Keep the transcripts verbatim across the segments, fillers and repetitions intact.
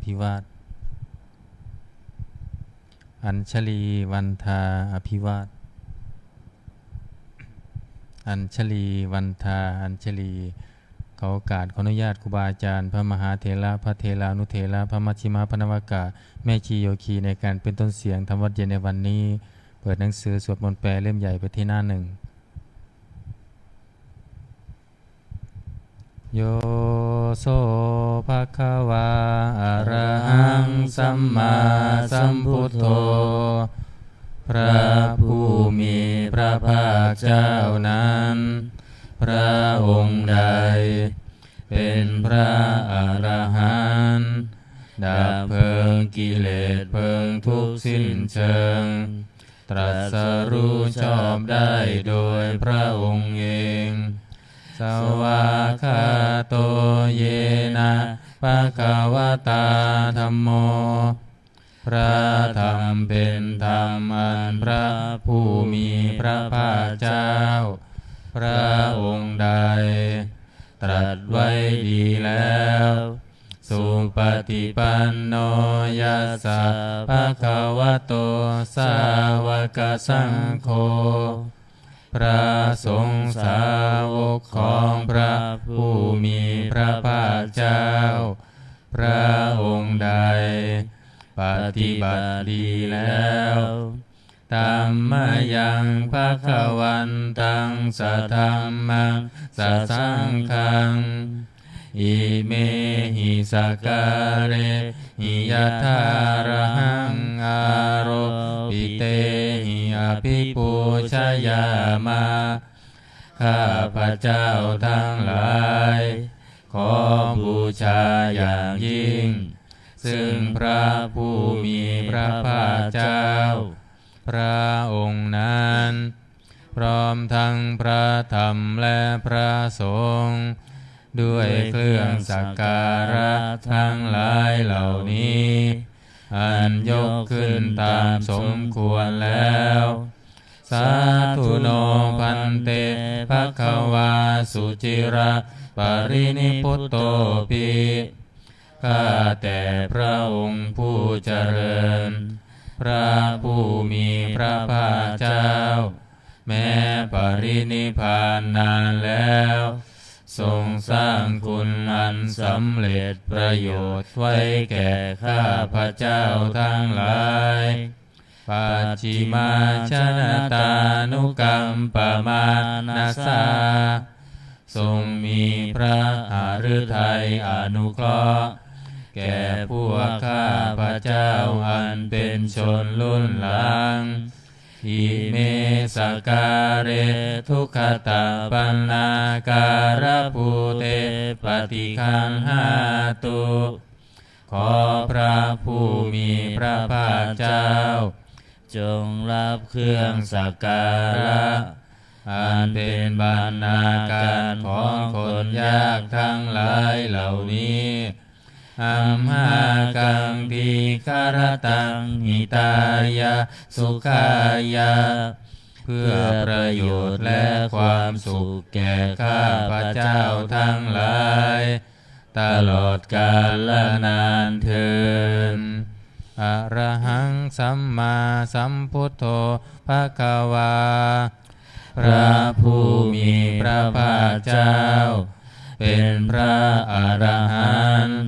ภิวาท อัญชลีวันทาอภิวาท อัญชลีวันทาอัญชลี ขอโอกาสขออนุญาตครูบาอาจารย์ พระมหาเถระ พระเถรานุเถระ พระมัชฌิมะ พระนวกะ แม่ชีโยคี ในการเป็นต้นเสียงธรรมวัตรเย็นในวันนี้ เปิดหนังสือสวดมนต์แปลเล่มใหญ่ไปที่หน้าหนึ่ง Yo so bhagavā arahaṃ sammāsambuddho พระผู้มีพระภาคเจ้านั้น พระองค์ใด เป็นพระอรหันต์ ดับเพลิงกิเลสเพลิงทุกข์สิ้นเชิง ตรัสรู้ชอบได้โดยพระองค์เอง Svākkhāto yena bhagavatā dhammo พระธรรมเป็นธรรมอันพระผู้มีพระภาคเจ้า พระองค์ใด ตรัสไว้ดีแล้ว Supaṭipanno yassa bhagavato sāvakasaṅgho พระสงฆ์สาวกของพระผู้มีพระภาคเจ้า พระองค์ใด ปฏิบัติดีแล้ว Tammayaṃ bhagavantaṃ sadhammaṃ sasaṅghaṃ imehi sakkārehi yathārahaṃ āropitehi abhipūjayāma ข้าพเจ้าทั้งหลาย ขอบูชาอย่างยิ่ง ซึ่งพระผู้มีพระภาคเจ้า พระองค์นั้น พร้อมทั้งพระธรรมและพระสงฆ์ ด้วยเครื่องสักการะทั้งหลายเหล่านี้ อันยกขึ้นตามสมควรแล้ว Sādhu no bhante bhagavā suciraparinibbutopi ข้าแต่พระองค์ผู้เจริญ พระผู้มีพระภาคเจ้า แม้ปรินิพพานนานแล้ว ทรงสร้างคุณอันสำเร็จประโยชน์ไว้แก่ข้าพเจ้าทั้งหลาย Pacchimājanatānukampamānasā ทรงมีพระหฤทัยอนุเคราะห์ แก่พวกข้าพเจ้าอันเป็นชนรุ่นหลัง Ime sakkāre duggatapaṇṇākārabhūte paṭiggaṇhātu ขอพระผู้มีพระภาคเจ้า จงรับเครื่องสักการะ อันเป็นบรรณาการของคนยากทั้งหลายเหล่านี้ Amhākaṃ dīgharattaṃ hitāya sukhāya เพื่อประโยชน์และความสุขแก่ข้าพเจ้าทั้งหลาย ตลอดกาลนานเทอญ Arahaṃ sammāsambuddho bhagavā พระผู้มีพระภาคเจ้า เป็นพระอรหันต์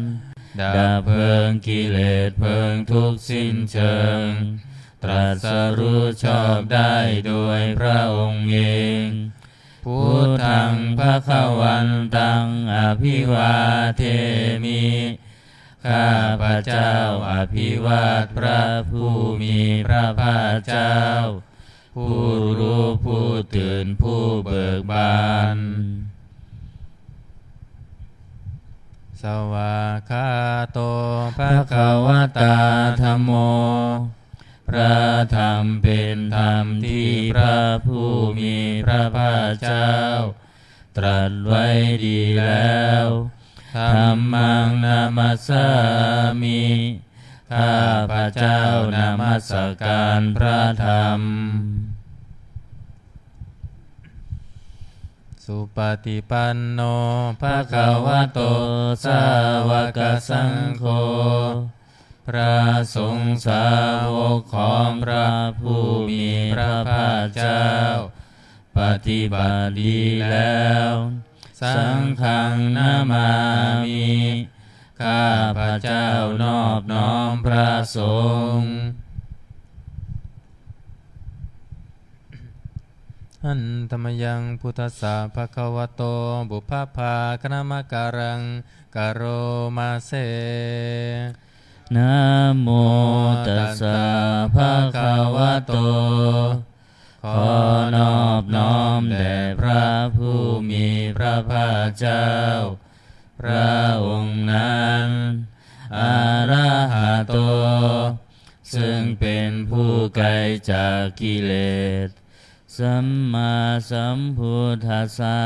ดับเพลิงกิเลสเพลิงทุกข์สิ้นเชิง ตรัสรู้ชอบได้โดยพระองค์เอง Buddhaṃ bhagavantaṃ abhivādemi ข้าพเจ้าอภิวาทพระผู้มีพระภาคเจ้า ผู้รู้ผู้ตื่นผู้เบิกบาน Svākkhāto bhagavatā dhammo พระธรรมเป็นธรรมที่พระผู้มีพระภาคเจ้า ตรัสไว้ดีแล้ว Dhammaṃ namassāmi ข้าพเจ้านมัสการพระธรรม Supaṭipanno bhagavato sāvakasaṅgho พระสงฆ์สาวกของพระผู้มีพระภาคเจ้า ปฏิบัติดีแล้ว สังฆังนะมามิ ข้าพเจ้านอบน้อมพระสงฆ์ Handa mayaṃ buddhassa bhagavato pubbabhāganamakāraṃ karoma se. Namo tassa bhagavato ขอนอบน้อมแด่พระผู้มีพระภาคเจ้า พระองค์นั้น arahato ซึ่งเป็นผู้ไกลจากกิเลส sammāsambuddhassa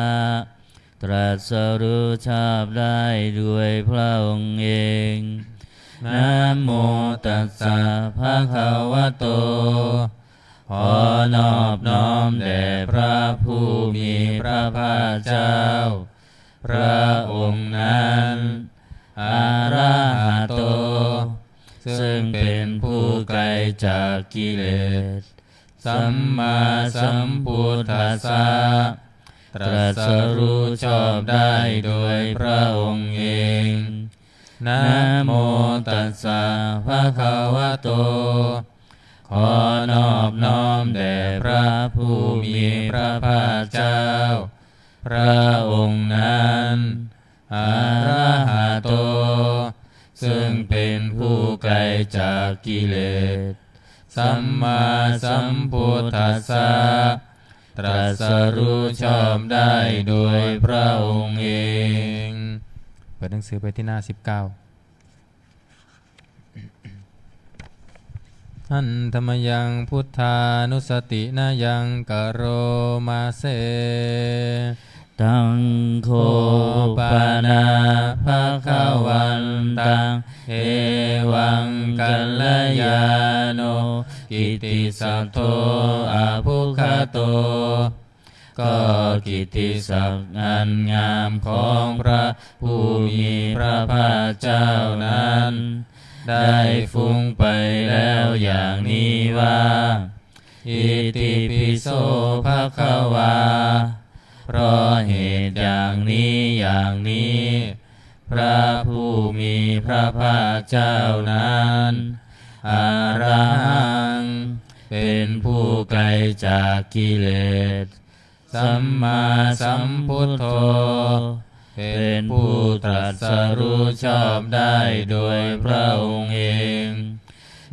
ตรัสรู้ชอบได้ด้วยพระองค์เอง Namo tassa bhagavato ขอนอบน้อมแด่พระผู้มีพระภาคเจ้า พระองค์นั้น arahato ซึ่งเป็นผู้ไกลจากกิเลส sammāsambuddhassa ตรัสรู้ชอบได้โดยพระองค์เอง Namo tassa bhagavato ขอนอบน้อมแด่พระผู้มีพระภาคเจ้า พระองค์นั้น arahato ซึ่งเป็นผู้ไกลจากกิเลส sammāsambuddhassa ตรัสรู้ชอบได้โดยพระองค์เอง เปิดหนังสือไปที่หน้าสิบเก้า Handa mayaṃ buddhānussatinayaṃ karoma se. Taṃ kho pana bhagavantaṃ evaṃ kalyāṇo kittisaddo abbhuggato ก็กิตติศักดิ์อันงามของพระผู้มีพระภาคเจ้านั้น ได้ฟุ้งไปแล้วอย่างนี้ว่า Itipi so bhagavā เพราะเหตุอย่างนี้อย่างนี้ พระผู้มีพระภาคเจ้านั้น arahaṃ เป็นผู้ไกลจากกิเลส sammāsambuddho เป็นผู้ตรัสรู้ชอบได้โดยพระองค์เอง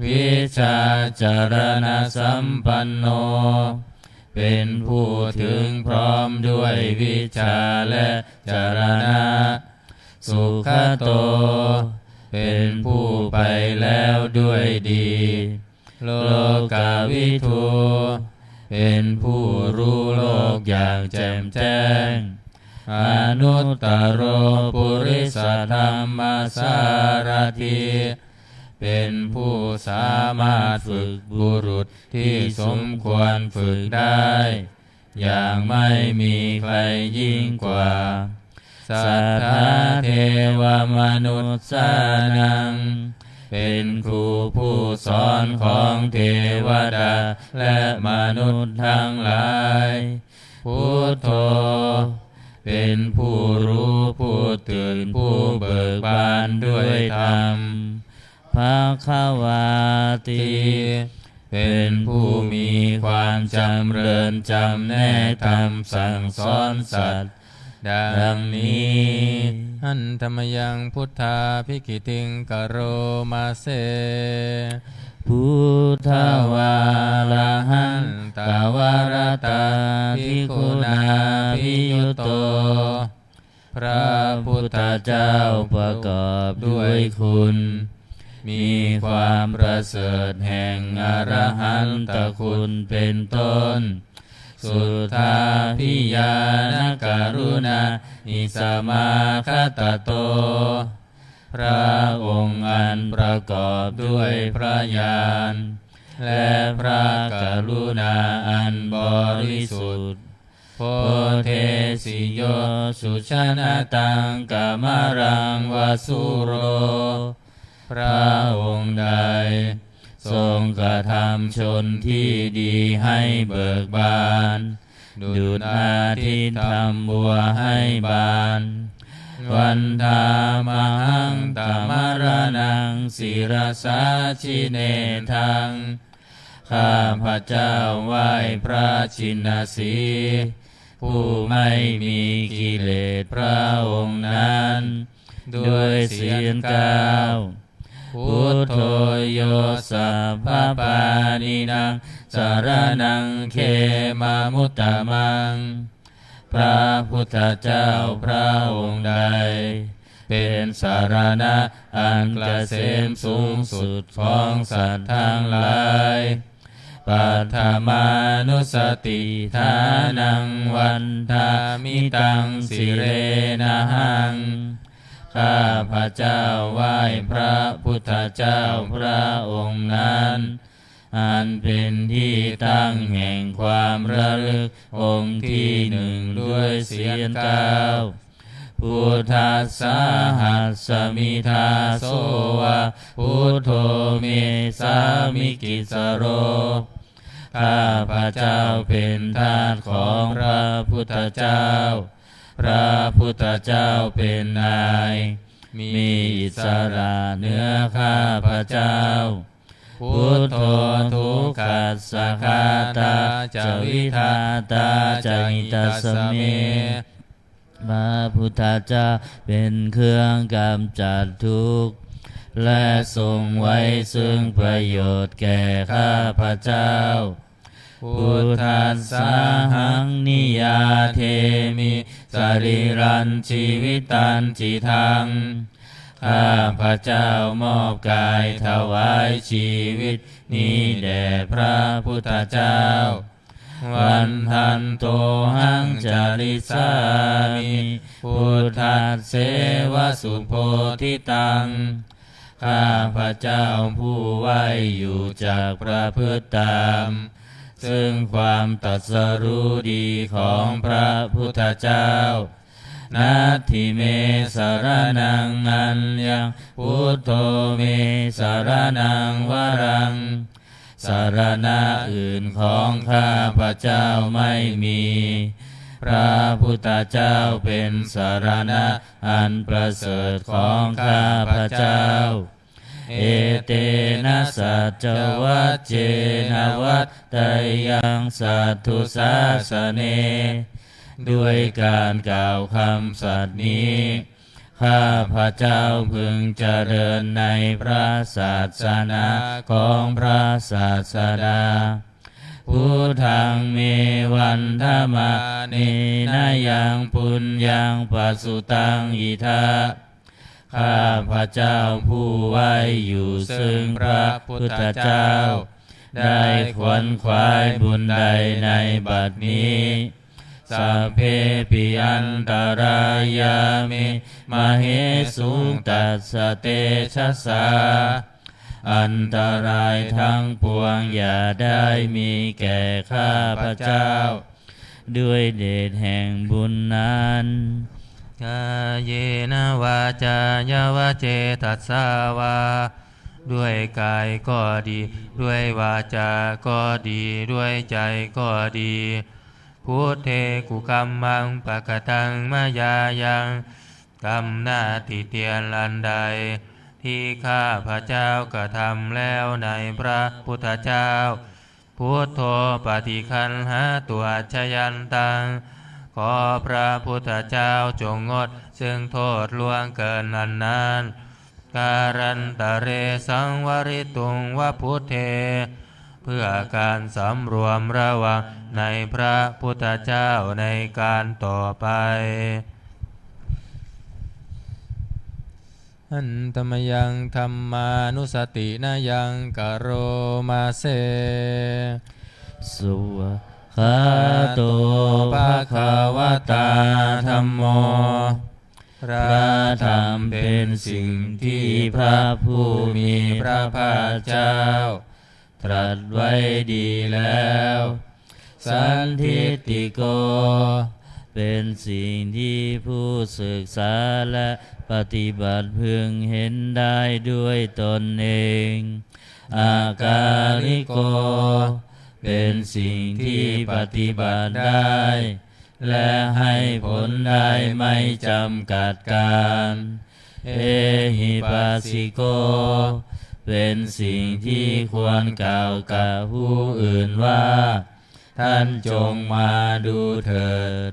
vijjācaraṇasampanno เป็นผู้ถึงพร้อมด้วยวิชชาและจรณะ sugato เป็นผู้ไปแล้วด้วยดี lokavidū เป็นผู้รู้โลกอย่างแจ่มแจ้ง anuttaro purisadammasārathi เป็นผู้สามารถฝึกบุรุษที่สมควรฝึกได้ อย่างไม่มีใครยิ่งกว่า satthā devamanussānaṃ เป็นครูผู้สอนของเทวดาและมนุษย์ทั้งหลาย buddho เป็นผู้รู้ผู้ตื่นผู้เบิกบานด้วยธรรม bhagavāti เป็นผู้มีความจำเริญจำแนกธรรมสั่งสอนสัตว์ ดังนี้ Handa mayaṃ buddhābhigītiṃ karoma se. Buddhavārataṃ bhikkhunā abhiyutto พระพุทธเจ้าประกอบด้วยคุณ มีความประเสริฐแห่งอรหันตคุณเป็นต้น suddhābhiñāṇakaruṇāhi samāgatatto พระองค์อันประกอบด้วยพระญาณ และพระกรุณาอันบริสุทธิ์ bodhesi yo sujanataṃ kamalaṃ va sūro พ พระองค์ใดทรงกระทำชนที่ดีให้เบิกบาน ดุจอาทิตย์ทำบัวให้บาน Vandāmahaṃ tamaraṇaṃ sirasā jinendaṃ ข้าพเจ้าไหว้พระชินสีห์ ผู้ไม่มีกิเลสพระองค์นั้น ด้วยเสียงกล่าว Buddho yo sabbapāṇīnaṃ saraṇaṃ khemamuttamaṃ พระพุทธเจ้าพระองค์ใด เป็นสรณะอันเกษมสูงสุดของสัตว์ทั้งหลาย Paṭhamānussatiṭṭhānaṃ vandāmi taṃ sirenahaṃ ข้าพเจ้าไหว้พระพุทธเจ้าพระองค์นั้น อันเป็นที่ตั้งแห่งความระลึกองค์ที่หนึ่งด้วยเสียงกล่าว Buddhassāhasmi dāso va buddho me sāmikissaro ข้าพเจ้าเป็นทาสของพระพุทธเจ้า พระพุทธเจ้าเป็นนาย มีอิสระเหนือข้าพเจ้า Buddho dukkhassa ghātā ca vidhātā ca hitassa me พระพุทธเจ้าเป็นเครื่องกำจัดทุกข์ และทรงไว้ซึ่งประโยชน์แก่ข้าพเจ้า Buddhassāhaṃ niyyādemi sarīrañjīvitañcidaṃ ข้าพเจ้ามอบกายถวายชีวิตนี้แด่พระพุทธเจ้า Vandantohaṃ carissāmi buddhasseva subodhitaṃ ข้าพเจ้าผู้ไหว้อยู่จักประพฤติตาม ซึ่งความตรัสรู้ดีของพระพุทธเจ้า Natthi me saraṇaṃ aññaṃ buddho me saraṇaṃ varaṃ สรณะอื่นของข้าพเจ้าไม่มี พระพุทธเจ้าเป็นสรณะอันประเสริฐของข้าพเจ้า Etena saccavajjena vaḍḍheyyaṃ satthu sāsane ด้วยการกล่าวคำสัตย์นี้ ข้าพเจ้าพึงเจริญในพระศาสนาของพระศาสดา Buddhaṃ me vandamānena yaṃ puññaṃ pasutaṃ idha ข้าพเจ้าผู้ไหว้อยู่ซึ่งพระพุทธเจ้า ได้ขวนขวายบุญใดในบัดนี้ Sabbepi antarāyā me māhesuṃ tassa tejasā อันตรายทั้งปวงอย่าได้มีแก่ข้าพเจ้า ด้วยเดชแห่งบุญนั้น Kāyena vācāya va cetasā vā ด้วยกายก็ดี ด้วยวาจาก็ดี ด้วยใจก็ดี Buddhe kukammaṃ pakataṃ mayā yaṃ กรรมหน้าติเตียนอันใด ที่ข้าพเจ้ากระทำแล้วในพระพุทธเจ้า Buddho paṭiggaṇhātu accayantaṃ ขอพระพุทธเจ้าจงงดซึ่งโทษล่วงเกินอันนั้น Kālantare saṃvarituṃ va buddhe เพื่อการสำรวมระวังในพระพุทธเจ้าในการต่อไป Handa mayaṃ dhammānussatinayaṃ karoma se. Svākkhāto bhagavatā dhammo พระธรรมเป็นสิ่งที่พระผู้มีพระภาคเจ้าตรัสไว้ดีแล้ว Sandiṭṭhiko เป็นสิ่งที่ผู้ศึกษาและปฏิบัติพึงเห็นได้ด้วยตนเอง Akāriko เป็นสิ่งที่ปฏิบัติได้ และให้ผลได้ไม่จำกัดกาล Ehipassiko เป็นสิ่งที่ควรกล่าวกับผู้อื่นว่า ท่านจงมาดูเถิด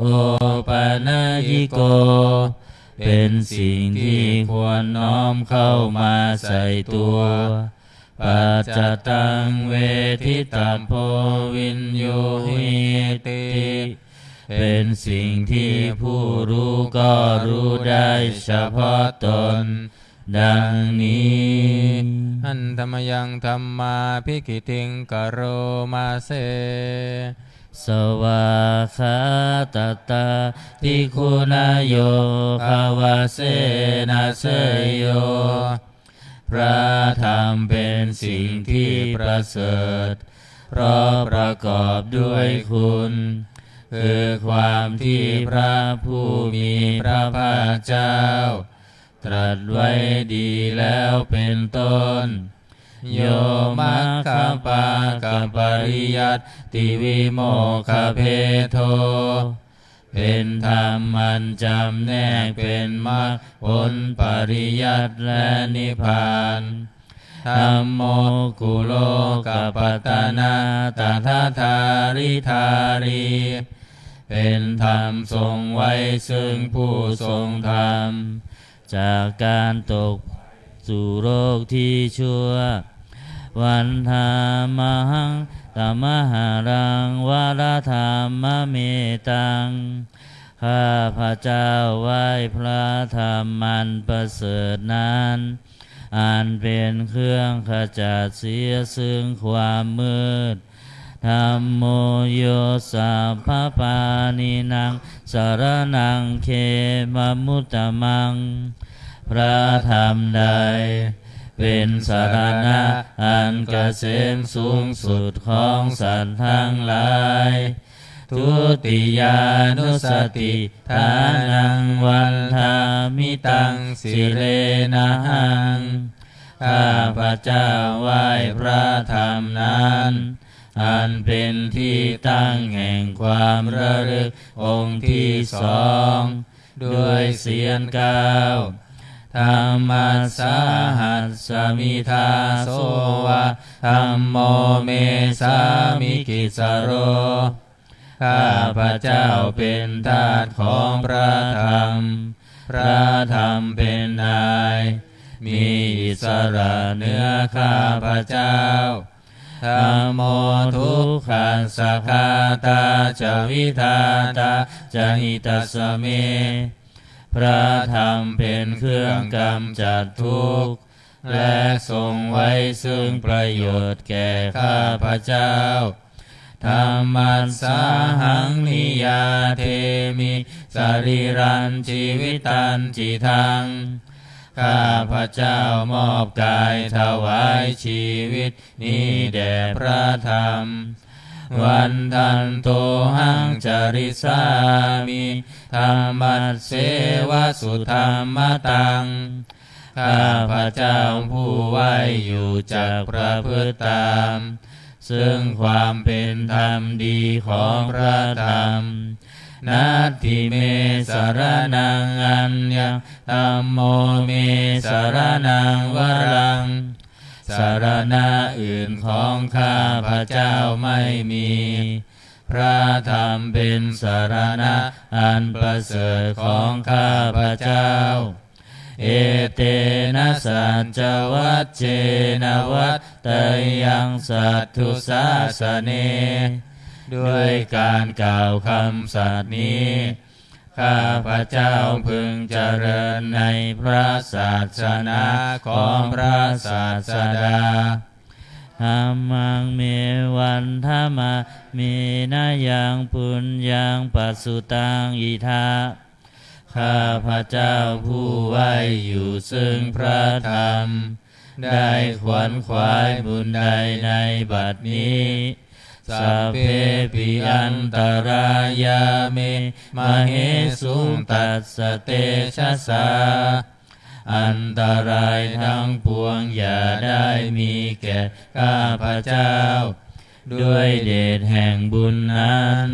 Opanayiko เป็นสิ่งที่ควรน้อมเข้ามาใส่ตัว Paccattaṃ veditabbo viññūhīti เป็นสิ่งที่ผู้รู้ก็รู้ได้เฉพาะตน ดังนี้ Handa mayaṃ dhammābhigītiṃ karoma se. Svākkhātatādiguṇayogavasena seyyo พระธรรมเป็นสิ่งที่ประเสริฐ เพราะประกอบด้วยคุณ คือความที่พระผู้มีพระภาคเจ้า ตรัสไว้ดีแล้วเป็นต้น Yo maggapākapariyattivimokkhabhedo เป็นธรรมอันจำแนกเป็นมรรคผลปริยัติและนิพพาน Dhammo kulokapattanā tadadhāridhārī เป็นธรรมทรงไว้ซึ่งผู้ทรงธรรม จากการตกสู่โลกที่ชั่ว Vandāmahaṃ tamaharaṃ varadhammametaṃ ข้าพเจ้าไหว้พระธรรมอันประเสริฐนั้น อันเป็นเครื่องขจัดเสียซึ่งความมืด Dhammo yo sabbapāṇīnaṃ saraṇaṃ khemamuttamaṃ พระธรรมใด เป็นสรณะอันเกษมสูงสุดของสัตว์ทั้งหลาย Dutiyānussatiṭṭhānaṃ vandāmi taṃ sirenahaṃ ข้าพเจ้าไหว้พระธรรมนั้น อันเป็นที่ตั้งแห่งความระลึกองค์ที่สอง ด้วยเสียงกล่าว Dhammassāhasmi dāso va dhammo me sāmikissaro ข้าพเจ้าเป็นทาสของพระธรรม พระธรรมเป็นนาย มีอิสระเหนือข้าพเจ้า Dhammo dukkhassa ghātā ca vidhātā ca hitassa me พระธรรมเป็นเครื่องกำจัดทุกข์ และทรงไว้ซึ่งประโยชน์แก่ข้าพเจ้า Dhammassāhaṃ niyyādemi sarīrañjīvitañcidaṃ ข้าพเจ้ามอบกายถวายชีวิตนี้แด่พระธรรม Vandantohaṃ carissāmi dhammasseva sudhammataṃ ข้าพเจ้าผู้ไหว้อยู่จักประพฤติตาม ซึ่งความเป็นธรรมดีของพระธรรม Natthi me saraṇaṃ aññaṃ dhammo me saraṇaṃ varaṃ สรณะอื่นของข้าพเจ้าไม่มี พระธรรมเป็นสรณะอันประเสริฐของข้าพเจ้า Etena saccavajjena vaḍḍheyyaṃ satthu sāsane ด้วยการกล่าวคำสัตย์นี้ ข้าพเจ้าพึงเจริญในพระศาสนาของพระศาสดา Dhammaṃ me vandamānena yaṃ puññaṃ pasutaṃ idha ข้าพเจ้าผู้ไหว้อยู่ซึ่งพระธรรม ได้ขวนขวายบุญใดในบัดนี้ sabbepi antarāyā me māhesuṃ tassa tejasā. อันตรายทั้งปวงอย่าได้มีแก่ข้าพเจ้า ด้วยเดชแห่งบุญนั้น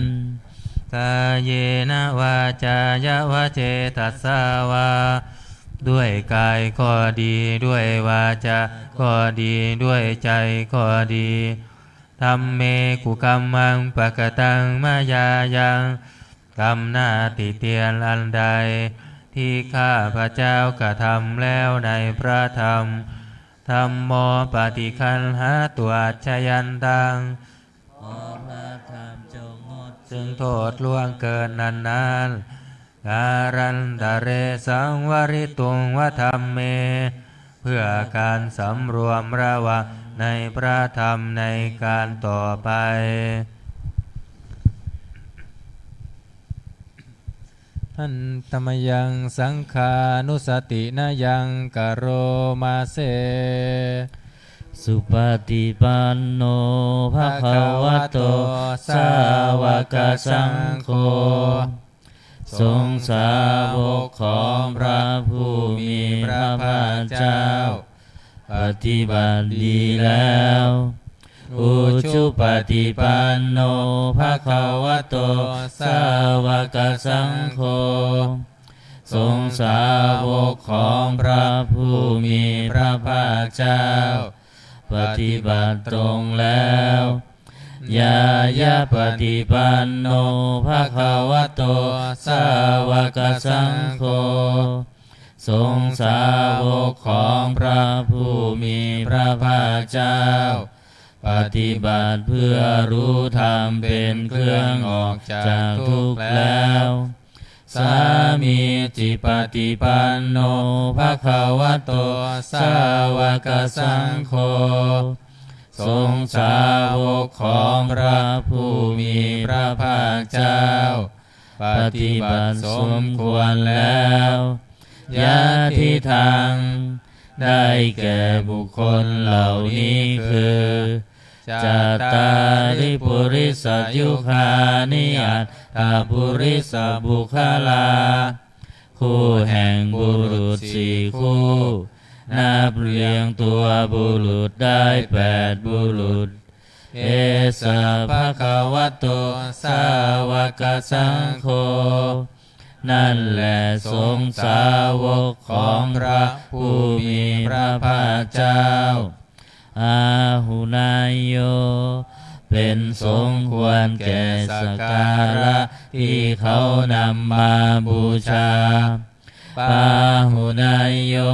Kāyena vācāya va cetasā vā ด้วยกายก็ดี ด้วยวาจาก็ดี ด้วยใจก็ดี dhamme kukammaṃ pakataṃ mayā yaṃ กรรมหน้าติเตียนอันใด ที่ข้าพเจ้ากระทำแล้วในพระธรรม dhammo paṭiggaṇhātu accayantaṃ ขอพระธรรมจงงดซึ่งโทษล่วงเกินนั้นๆ kālantare saṃvarituṃ va dhamme เพื่อการสำรวมระวังในพระธรรมในการต่อไป Handa mayaṃ saṅghānussatinayaṃ karoma se. Supaṭipanno bhagavato sāvakasaṅgho. สงฆ์สาวกของพระผู้มีพระภาคเจ้า ปฏิบัติดีแล้ว Ujupaṭipanno bhagavato sāvakasaṅgho. สงฆ์สาวกของพระผู้มีพระภาคเจ้า ปฏิบัติตรงแล้ว Ñāyapaṭipanno bhagavato sāvakasaṅgho. สงฆ์สาวกของพระผู้มีพระภาคเจ้า ปฏิบัติเพื่อรู้ธรรมเป็นเครื่องออกจากทุกข์แล้ว Sāmīcipaṭipanno bhagavato sāvakasaṅgho. สงฆ์สาวกของพระผู้มีพระภาคเจ้า ปฏิบัติสมควรแล้ว Yadidaṃ ได้แก่บุคคลเหล่านี้คือ Cattāri purisayugāni aṭṭha purisapuggalā. คู่แห่งบุรุษสี่คู่ นับเรียงตัวบุรุษได้แปดบุรุษ Esa bhagavato sāvakasaṅgho. นั่นแหละสงฆ์สาวกของพระผู้มีพระภาคเจ้า Āhuneyyo เป็นสงฆ์ควรแก่สักการะที่เขานำมาบูชา Pāhuneyyo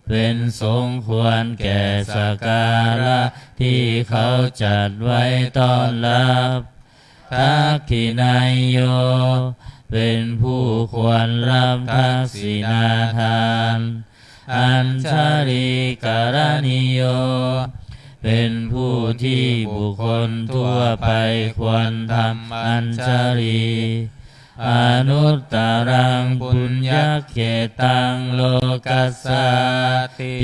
เป็นสงฆ์ควรแก่สักการะที่เขาจัดไว้ต้อนรับ Dakkhiṇeyyo เป็นผู้ควรรับทักษิณาทาน Añjalikaraṇīyo เป็นผู้ที่บุคคลทั่วไปควรทำอัญชลี Anuttaraṃ puññakkhettaṃ lokassāti.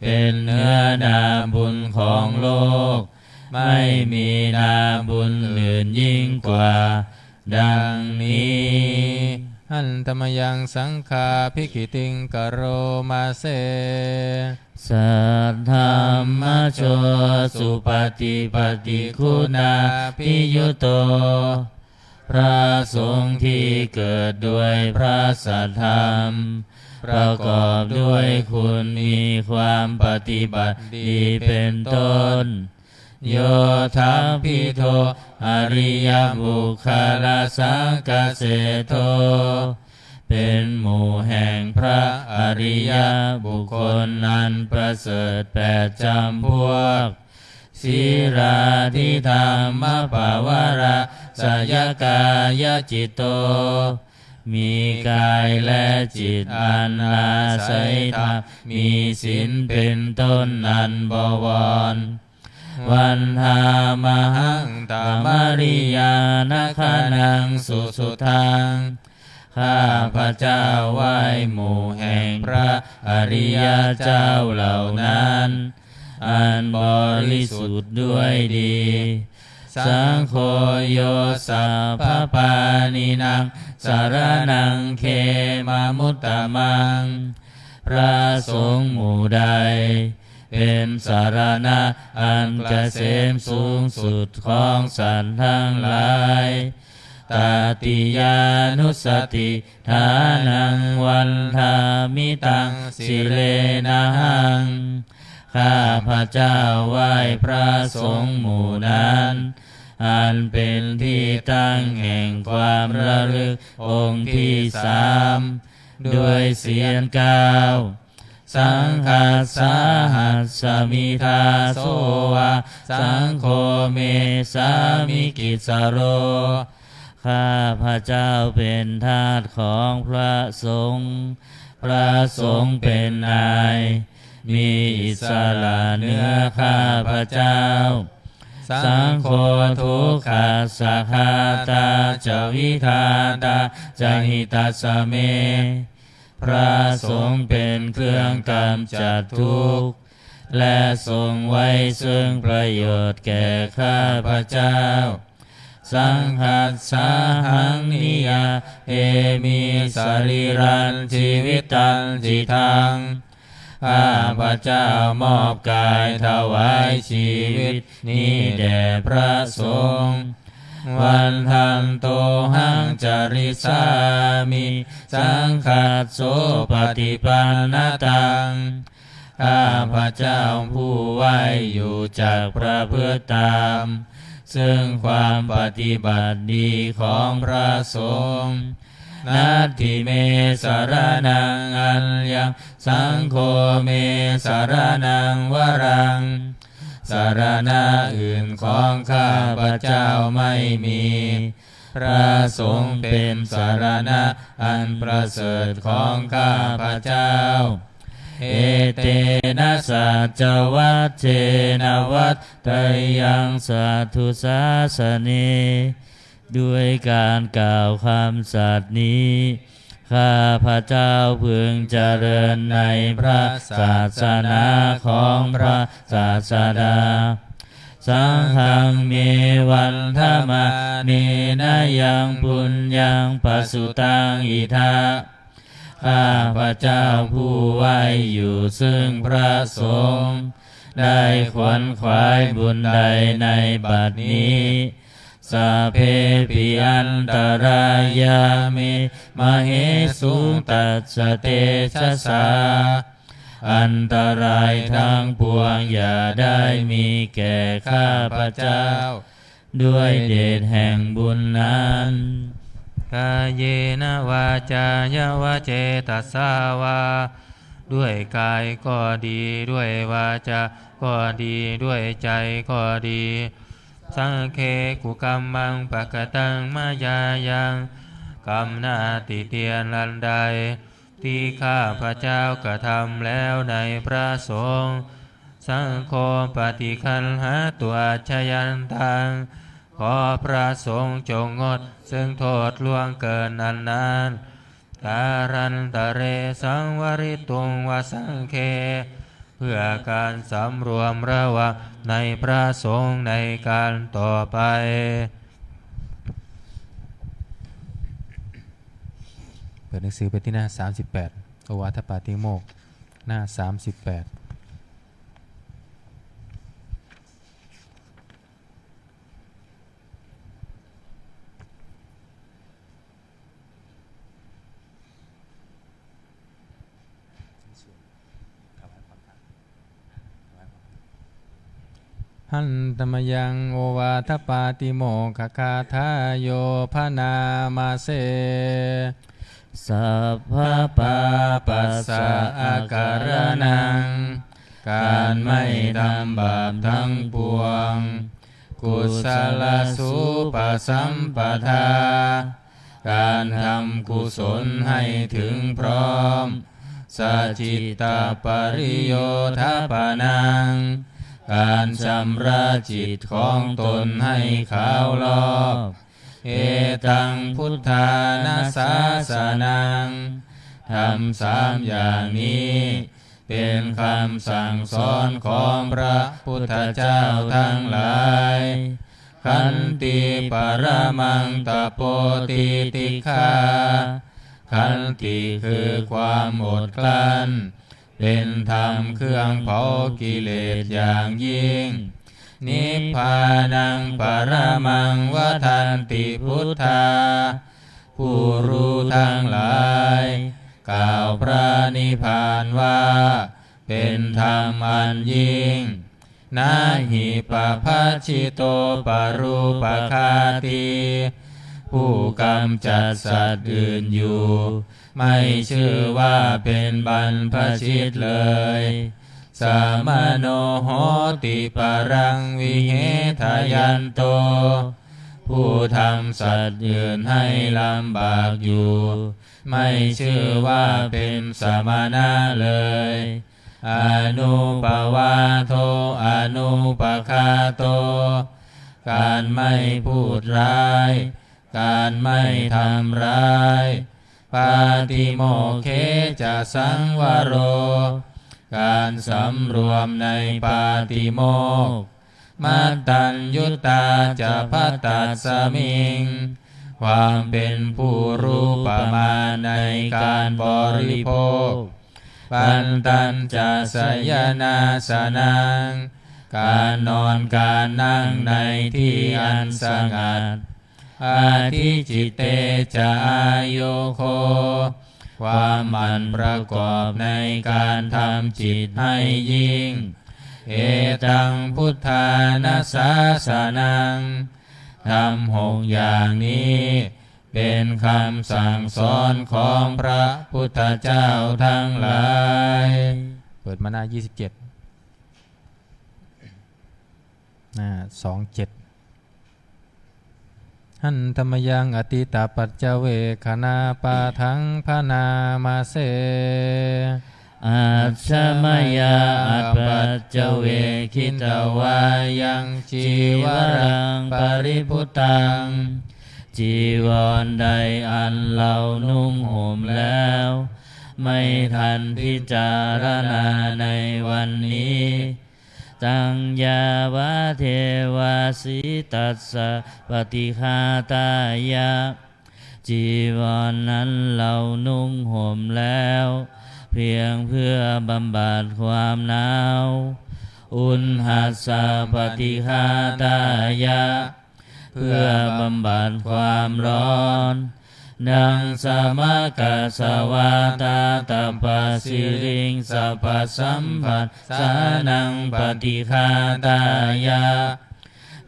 เป็นเนื้อนาบุญของโลก ไม่มีนาบุญอื่นยิ่งกว่า ดังนี้ Handa mayaṃ saṅghābhigītiṃ karoma se. Saddhammajo supaṭipattiguṇābhiyutto. พระสงฆ์ที่เกิดด้วยพระสัทธรรม ประกอบด้วยคุณมีความปฏิบัติดีเป็นต้น Yo thappidho ariyapuggalasaṅghaseṭṭho. เป็นหมู่แห่งพระอริยบุคคลอันประเสริฐแปดจำพวก Sīlādidhammapāvarāsayakāyacitto. มีกายและจิตอันอาศัยธรรม มีศีลเป็นต้นอันบวร Vandāmahaṃ tamariyanagaṇaṃ susuddhaṃ. ข้าพเจ้าไหว้หมู่แห่งพระอริยเจ้าเหล่านั้น อันบริสุทธิ์ด้วยดี Saṅgho yo sabbapāṇīnaṃ saraṇaṃ khemamuttamaṃ. พระสงฆ์หมู่ใด เป็นสรณะอันเกษมสูงสุดของสัตว์ทั้งหลาย Tatiyānussatiṭṭhānaṃ vandāmi taṃ sirenahaṃ. ข้าพเจ้าไหว้พระสงฆ์หมู่นั้น อันเป็นที่ตั้งแห่งความระลึกองค์ที่สาม ด้วยเสียงเก้า Saṅghassāhasmi dāso va, saṅgho me sāmikissaro. ข้าพเจ้าเป็นทาสของพระสงฆ์ พระสงฆ์เป็นนาย มีอิสระเหนือข้าพเจ้า Saṅgho dukkhassa ghātā ca vidhātā ca hitassa me. พระสงฆ์เป็นเครื่องกำจัดทุกข์ และทรงไว้ซึ่งประโยชน์แก่ข้าพเจ้า Saṅghassāhaṃ niyyādemi sarīrañjīvitañcidaṃ. ข้าพเจ้ามอบกายถวายชีวิตนี้แด่พระสงฆ์ Vandantohaṃ carissāmi saṅghassopaṭipannataṃ. ข้าพเจ้าผู้ไหว้อยู่จักประพฤติตาม ซึ่งความปฏิบัติดีของพระสงฆ์ Natthi me saraṇaṃ aññaṃ, saṅgho me saraṇaṃ varaṃ. สรณะอื่นของข้าพเจ้าไม่มี พระสงฆ์เป็นสรณะอันประเสริฐของข้าพเจ้า Etena saccavajjena vaḍḍheyyaṃ satthu sāsane. ด้วยการกล่าวคำสัตย์นี้ ข้าพเจ้าพึงเจริญในพระศาสนาของพระศาสดา Saṅghaṃ me vandamānena yaṃ puññaṃ pasutaṃ idha. ข้าพเจ้าผู้ไหว้อยู่ซึ่งพระสงฆ์ ได้ขวนขวายบุญใดในบัดนี้ Sabbepi antarāyā me māhesuṃ tassa tejasā. อันตรายทั้งปวงอย่าได้มีแก่ข้าพเจ้า ด้วยเดชแห่งบุญนั้น Kāyena vācāya va cetasā vā. ด้วยกายก็ดี ด้วยวาจาก็ดี ด้วยใจก็ดี Saṅghe kukammaṃ pakataṃ mayā yaṃ. กรรมหน้าติเตียนอันใด ที่ข้าพเจ้ากระทำแล้วในพระสงฆ์ Saṅgho paṭiggaṇhātu accayantaṃ. ขอพระสงฆ์จงงดซึ่งโทษล่วงเกินอันนั้น Kālantare saṃvarituṃ va saṅghe. เพื่อการสำรวมระวังในพระสงฆ์ในการต่อไป เปิดหนังสือไปที่หน้า สามสิบแปด โอวาทปาติโมกข์ หน้า สามสิบแปด Handa mayaṃ ovātapātimokkhaggāthāyo bhaṇāma se. Sabbapāpassa akaraṇaṃ. การไม่ทำบาปทั้งปวง Kusalasupasampadā. การทำกุศลให้ถึงพร้อม Sacittapariyodapanaṃ. การชำระจิตของตนให้ขาวลอก Etaṃ buddhānusāsanaṃ. ธรรมสามอย่างนี้ เป็นคำสั่งสอนของพระพุทธเจ้าทั้งหลาย Khanti paramaṃ tapo titikkhā. ขันติคือความอดกลั้น เป็นธรรมเครื่องเผากิเลสอย่างยิ่ง Nibbānaṃ paramaṃ vadanti buddhā. ผู้รู้ทั้งหลาย กล่าวพระนิพพานว่า เป็นธรรมอันยิ่ง Na hi pabajjito parūpaghātī. ผู้กำจัดสัตว์อื่นอยู่ ไม่ชื่อว่าเป็นบรรพชิตเลย Samano hoti paraṃ vihetayanto. ผู้ทำสัตว์อื่นให้ลำบากอยู่ ไม่ชื่อว่าเป็นสมณะเลย Anuppavādo anupaghāto. การไม่พูดร้าย การไม่ทำร้าย Pātimokkhe ca saṃvaro. การสำรวมในปาติโมกข์ Mattaññutā ca bhaddasmiṃ. ความเป็นผู้รู้ประมาณในการบริโภค Bhaddantacayānāsanaṃ. การนอนการนั่งในที่อันสงัด Adhicitte ca āyogo. ความหมั่นประกอบในการทำจิตให้ยิ่ง Etaṃ buddhāna sāsanaṃ. ธรรมหกอย่างนี้ เป็นคำสั่งสอนของพระพุทธเจ้าทั้งหลาย เปิดมาหน้า ยี่สิบเจ็ด หน้า สองเจ็ด Handa mayaṃ atītapaccavekkhaṇapāṭhaṃ bhaṇāma se. Ajja mayā apaccavekkhitvā yaṃ cīvaraṃ paribhuttaṃ. จีวรใดอันเรานุ่งห่มแล้ว ไม่ทันพิจารณาในวันนี้ Taṃ yāvadeva sītassa paṭighātāya. จีวรนั้นเรานุ่งห่มแล้ว เพียงเพื่อบำบัดความหนาว Uṇhassa paṭighātāya. เพื่อบำบัดความร้อน Daṃ samakassa vātātapasiriṃsapasamphassānaṃ paṭighātāya.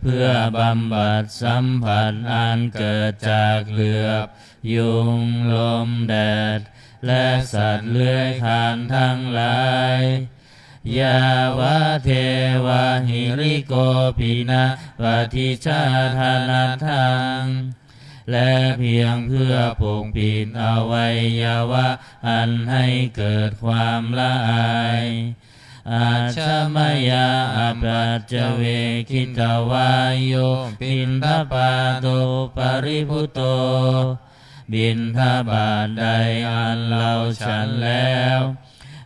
เพื่อบำบัดสัมผัสอันเกิดจากเหลือบ ยุง ลม แดด และสัตว์เลื้อยคลานทั้งหลาย Yāvadeva hirikopinapaṭicchādanatthaṃ. และเพียงเพื่อปกปิดอวัยวะอันให้เกิดความละอาย Ajja mayā apaccavekkhitvā yo piṇḍapāto paribhutto. บิณฑบาตใดอันเราฉันแล้ว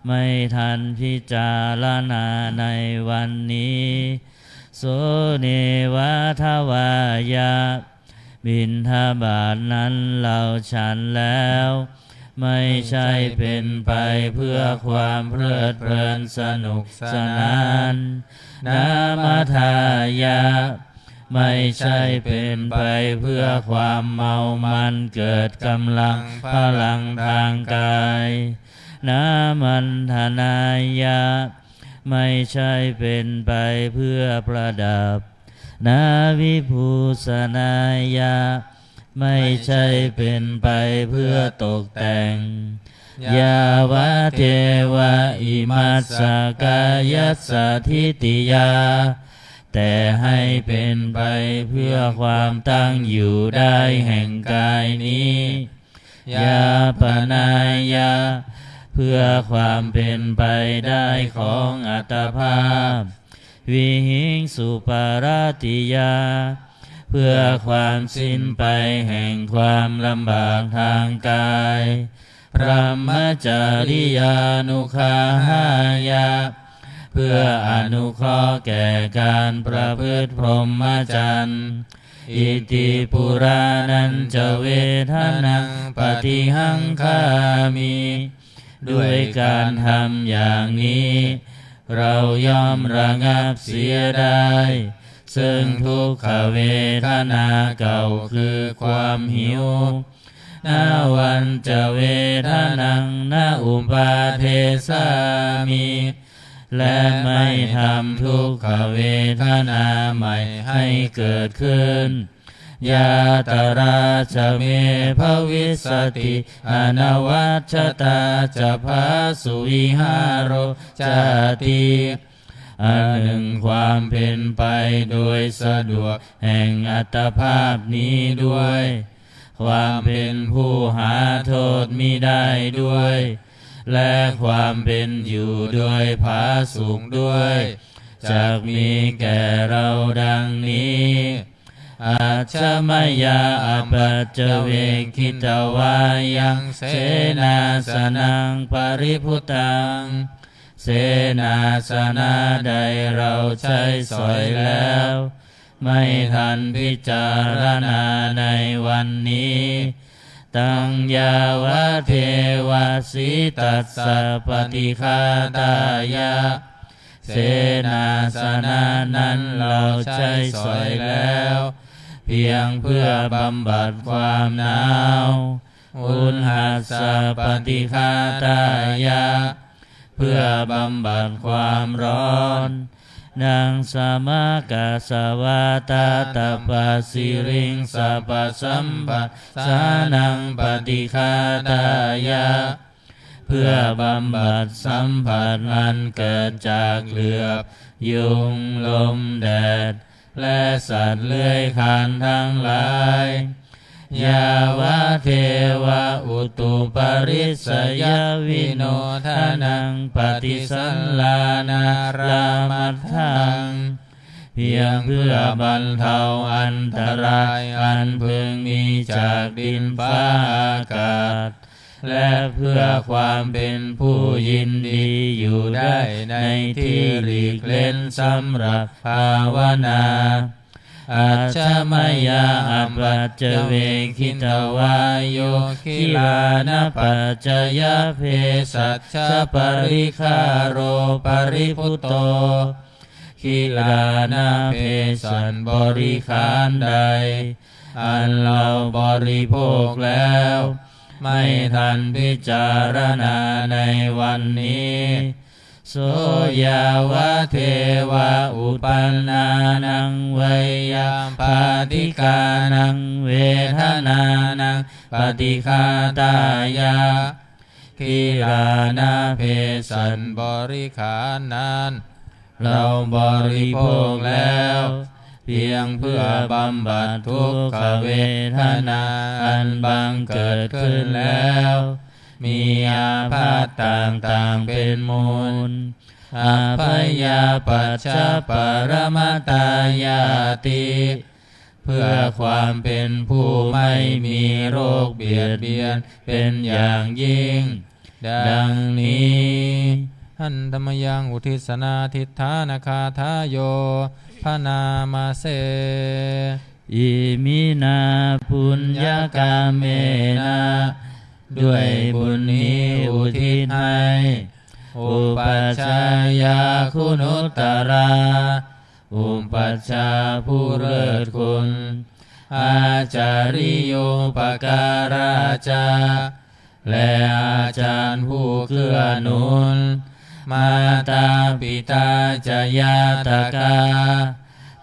ไม่ทันพิจารณาในวันนี้ So neva davāya. บิณฑบาตนั้นเราฉันแล้ว ไม่ใช่เป็นไปเพื่อความเพลิดเพลินสนุกสนาน Na madāya. ไม่ใช่เป็นไปเพื่อความเมามันเกิดกำลังพลังทางกาย Na maṇḍanāya. ไม่ใช่เป็นไปเพื่อประดับ Na vibhūsanāya. ไม่ใช่เป็นไปเพื่อตกแต่ง Yāvadeva imassa kāyassa ṭhitiyā. แต่ให้เป็นไปเพื่อความตั้งอยู่ได้แห่งกายนี้ Yāpanāya. เพื่อความเป็นไปได้ของอัตภาพ Vihiṃsuparatiyā. เพื่อความสิ้นไปแห่งความลำบากทางกาย Brahmacariyānuggahāya. เพื่อ พื่ออนุเคราะห์แก่การประพฤติพรหมจรรย์ Iti purāṇañca vedanaṃ paṭihaṅkhāmi. ด้วยการทำอย่างนี้ เราย่อมระงับเสียได้ ซึ่งทุกขเวทนาเก่าคือความหิว Navañca vedanaṃ na uppādessāmi. และไม่ทำทุกขเวทนาใหม่ให้เกิดขึ้น Yātrā ca me bhavissati anavajjatā ca phāsuvihāro cāti. อันหนึ่งความเป็นไปโดยสะดวกแห่งอัตภาพนี้ด้วย ความเป็นผู้หาโทษมิได้ด้วย และความเป็นอยู่โดยผาสุกด้วย จักมีแก่เราดังนี้ Ajja mayā apaccavekkhitvā yaṃ senāsanaṃ paribhuttaṃ. เสนาสนะใดเราใช้สอยแล้ว ไม่ทันพิจารณาในวันนี้ Taṃ yāvadeva sītassa paṭighātāya. เสนาสนะนั้นเราใช้สอยแล้ว เพียงเพื่อบำบัดความหนาว Uṇhassa paṭighātāya. เพื่อบำบัดความร้อน Naṃ samakassa vātatappassa siriṃsappasamphassānaṃ paṭighātāya. เพื่อบำบัดสัมผัสอันเกิดจากเหลือบ ยุง ลม แดด และสัตว์เลื้อยคลานทั้งหลาย Yāvadeva utuparissayavinodanaṃ paṭisallānārāmatthaṃ. เพียงเพื่อบรรเทาอันตรายอันพึงมีจากดินฟ้าอากาศ และเพื่อความเป็นผู้ยินดีอยู่ได้ในที่หลีกเล้นสำหรับภาวนา Ajja mayā apaccavekkhitvā yo gilānapaccayabhesajjaparikkhāro paribhutto. กิลานะเภสัชบริขารใด อันเราบริโภคแล้ว ไม่ทันพิจารณาในวันนี้ So yāvadeva uppannānaṃ veyyābādhikānaṃ vedanānaṃ paṭighātāya. กิลานะเภสัชบริขารนั้น เราบริโภคแล้ว เพียงเพื่อบำบัดทุกขเวทนาอันบังเกิดขึ้นแล้ว มีอาพาธต่างๆเป็นมูล Abyāpajjhaparamatāyāti. เพื่อความเป็นผู้ไม่มีโรคเบียดเบียนเป็นอย่างยิ่ง ดังนี้ Handa mayaṃ uddissanādhiṭṭhānagāthāyo bhaṇāma se. Iminā puññakammena. ด้วยบุญนี้อุทิศให้ Upajjhāyā guṇuttarā. อุปัชฌาย์ผู้เลิศคุณ Ācariyūpakārā ca. และอาจารย์ผู้เกื้อหนุน Mātā pitā ca ñātakā.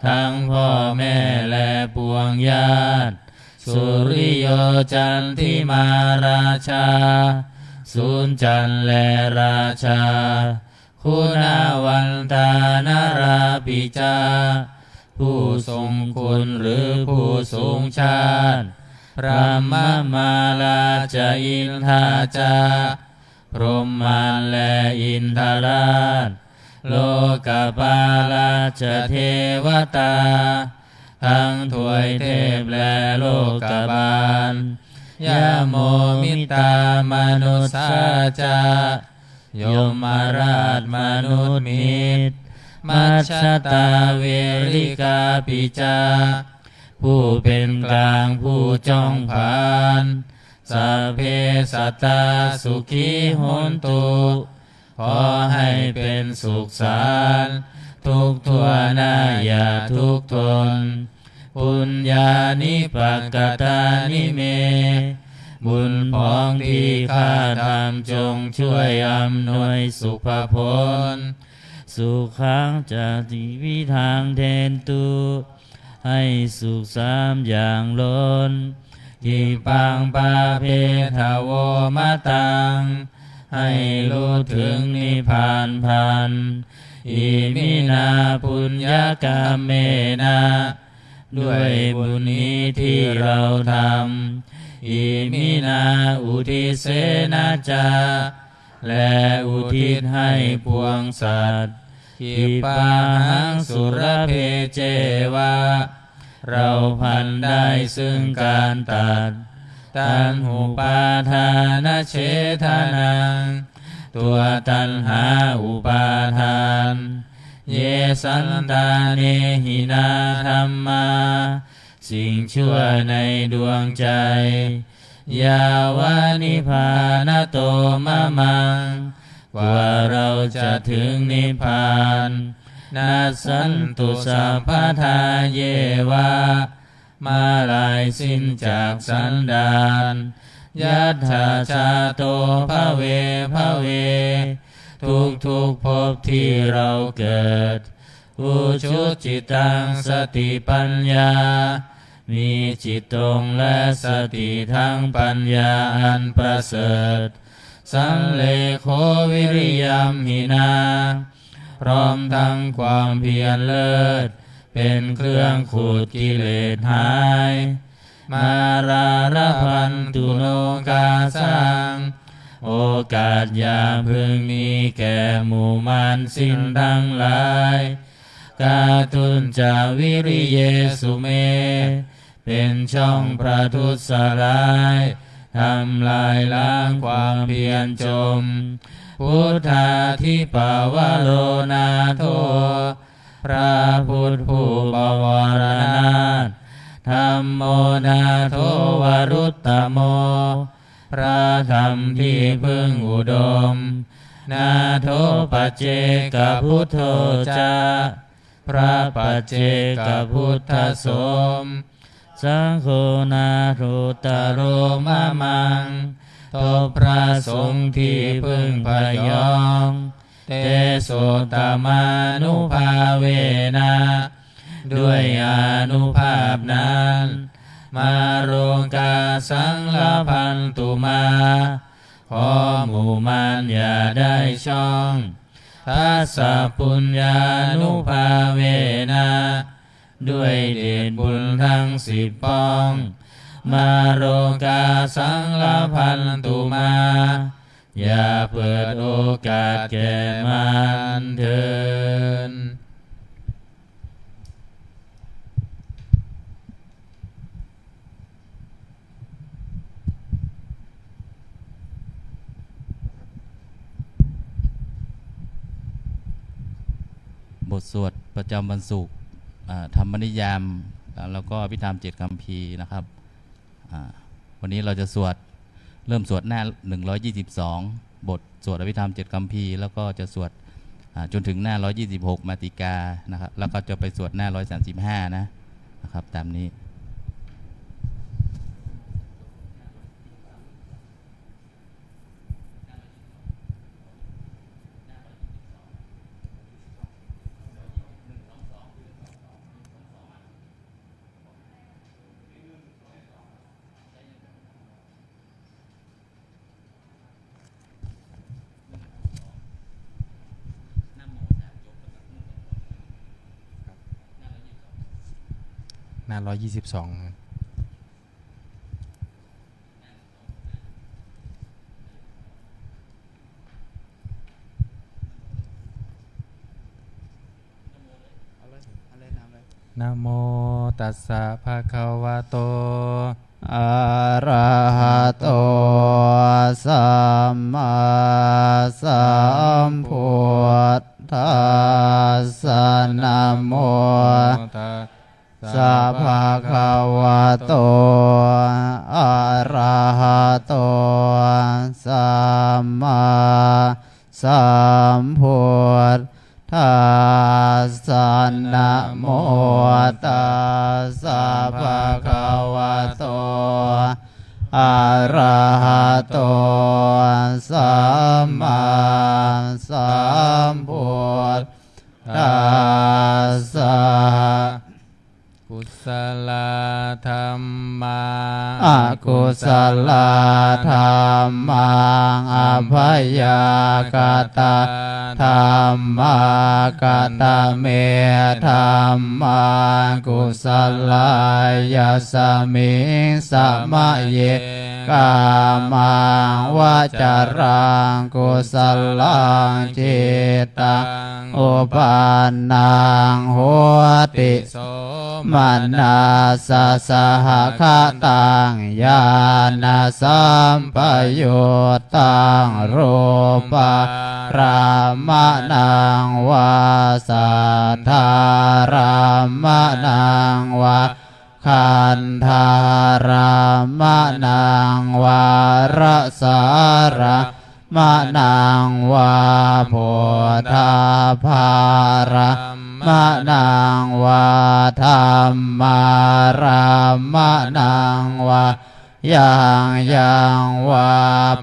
ทั้งพ่อแม่และปวงญาติ Suriyo candimā rājā. สุญจันทร์และราชา Guṇavantā narāpi ca. ผู้ทรงคุณหรือผู้สูงชาติ Brahmamārā ca indā ca. พรหมมารและอินทราช Lokapālā ca devatā. ทั้งทวยเทพและโลกบาล Yamo mittā manussā ca. ยมราชมนุษย์มิตร มัจฉตาเวริกาปิจา ผู้เป็นกลางผู้จ้องผาน สัพเพสัตตาสุขีโหนตุ ขอให้เป็นสุขสันต์ทุกทั่วหน้าอย่าทุกข์ทน ปุญญานิปกตานิเม บุญผองที่ข้าทำจงช่วยอำนวยสุภผล สุขังจะติวิทังเทนตุ ให้สุขสามอย่างล้น ทิปปังปาเปทโวมะตัง ให้รู้ถึงนิพพานพลัน อิมินาปุญญกรรมเมนะ ด้วยบุญนี้ที่เราทำ อิมินาอุทิเสนะจะ และอุทิศให้ปวงสัตว์ ขิปปาหังสุรเพเจวะ เราพลันได้ซึ่งการตัด ตัณหุปาทานเฉทานัง ตัวตัณหาอุปาทาน เยสันตาเนหินาธัมมา สิ่งชั่วในดวงใจ ยาวะนิพพานะโตมะมัง กว่าเราจะถึงนิพพาน นัสสันตุสัพพทาเยวะ เมื่อลายสิ้นจากสันดาน ยัตถาชาโตภะเวภะเว ทุกทุกๆภพที่เราเกิด อุชุจิตตังสติปัญญา มีจิตตรงและสติทั้งปัญญาอันประเสริฐ สัลเลโขวิริยัมหินา พร้อมทั้งความเพียรเลิศ เป็นเครื่องขูดกิเลสหาย มาราระพันตุโนกาสัง โอกาสอย่าพึงมีแก่หมู่มารสิ้นทั้งหลาย กาทุนจาวิริเยสุเม เป็นช่องประทุษร้าย ทำลายล้างความเพียรจม พุทธาธิปาวโรนาโถ พระพุทธผู้บวรนาถ ธัมโมนาโถวรุตตโม พระธรรมที่พึ่งอุดม นาโถปัจเจกพุทโธจะ พระปัจเจกพุทธสม สังโฆนาโถตโรมะมัง ทบพระสงฆ์ที่พึ่งพยอง เตโสตมานุภาเวนะ ด้วยอานุภาพนั้น มาโรกาสังลพันตุมา ขอหมู่มารอย่าได้ช่อง ทัสสะปุญญานุภาเวนะ ด้วยเดชบุญทั้งสิบป้อง มาโรกาสังลพันตุมา อย่าเปิดโอกาสแก่มารเถิด บทสวดประจำวันศุกร์ อ่า ธรรมนิยาม อ่า แล้วก็อภิธรรมเจ็ดคัมภีร์นะครับ อ่า วันนี้เราจะสวด เริ่มสวดหน้า หนึ่งร้อยยี่สิบสอง บทสวดอภิธรรมเจ็ดคัมภีร์ แล้วก็จะสวด อ่า จนถึงหน้า ร้อยยี่สิบหก มาติกานะครับ แล้วก็จะไปสวดหน้า ร้อยสามสิบห้า นะ นะครับ ตามนี้ หน้า ร้อยยี่สิบสอง Namo tassa bhagavato arahato sammāsambuddhassa. Namo tassa bhagavato arahato sammāsambuddhassa. Namo tassa bhagavato arahato sammāsambuddhassa. Kusalā dhammā akusalā dhammā, abyākatā dhammā. Katame dhammā kusalā? Yasmiṃ samaye kāmaṃ vacaraṃ kusalaṃ cittaṃ uppannaṃ hoti, somanassasahagataṃ ñāṇasampayuttaṃ rūpārammaṇaṃ vā saddārammaṇaṃ vā gandhārammaṇaṃ vā rasārammaṇaṃ vā phoṭṭhabbārammaṇaṃ vā dhammārammaṇaṃ vā yaṃ yaṃ vā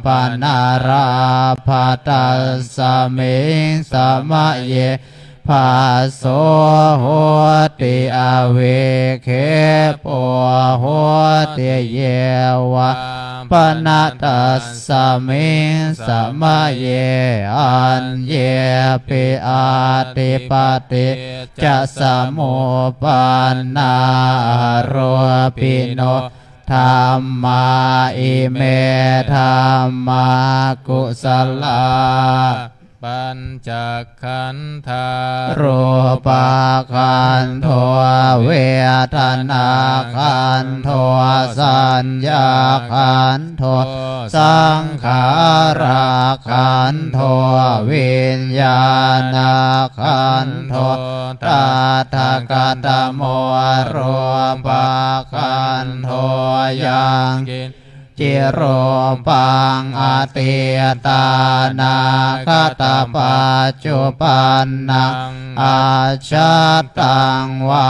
panārabbha, tasmiṃ samaye phasso hoti, avikkhepo hoti, ye vā pana tasmiṃ samaye aññepi atthi paṭiccasamuppannā arūpino dhammā, ime dhammā kusalā. Pañcakkhandhā: rūpakkhandho, vedanākkhandho, saññākkhandho, saṅkhārakkhandho, viññāṇakkhandho. Tattha katamo rūpakkhandho? Yaṅkiñci rūpaṃ atītānāgatapaccuppannaṃ ajjhattaṃ vā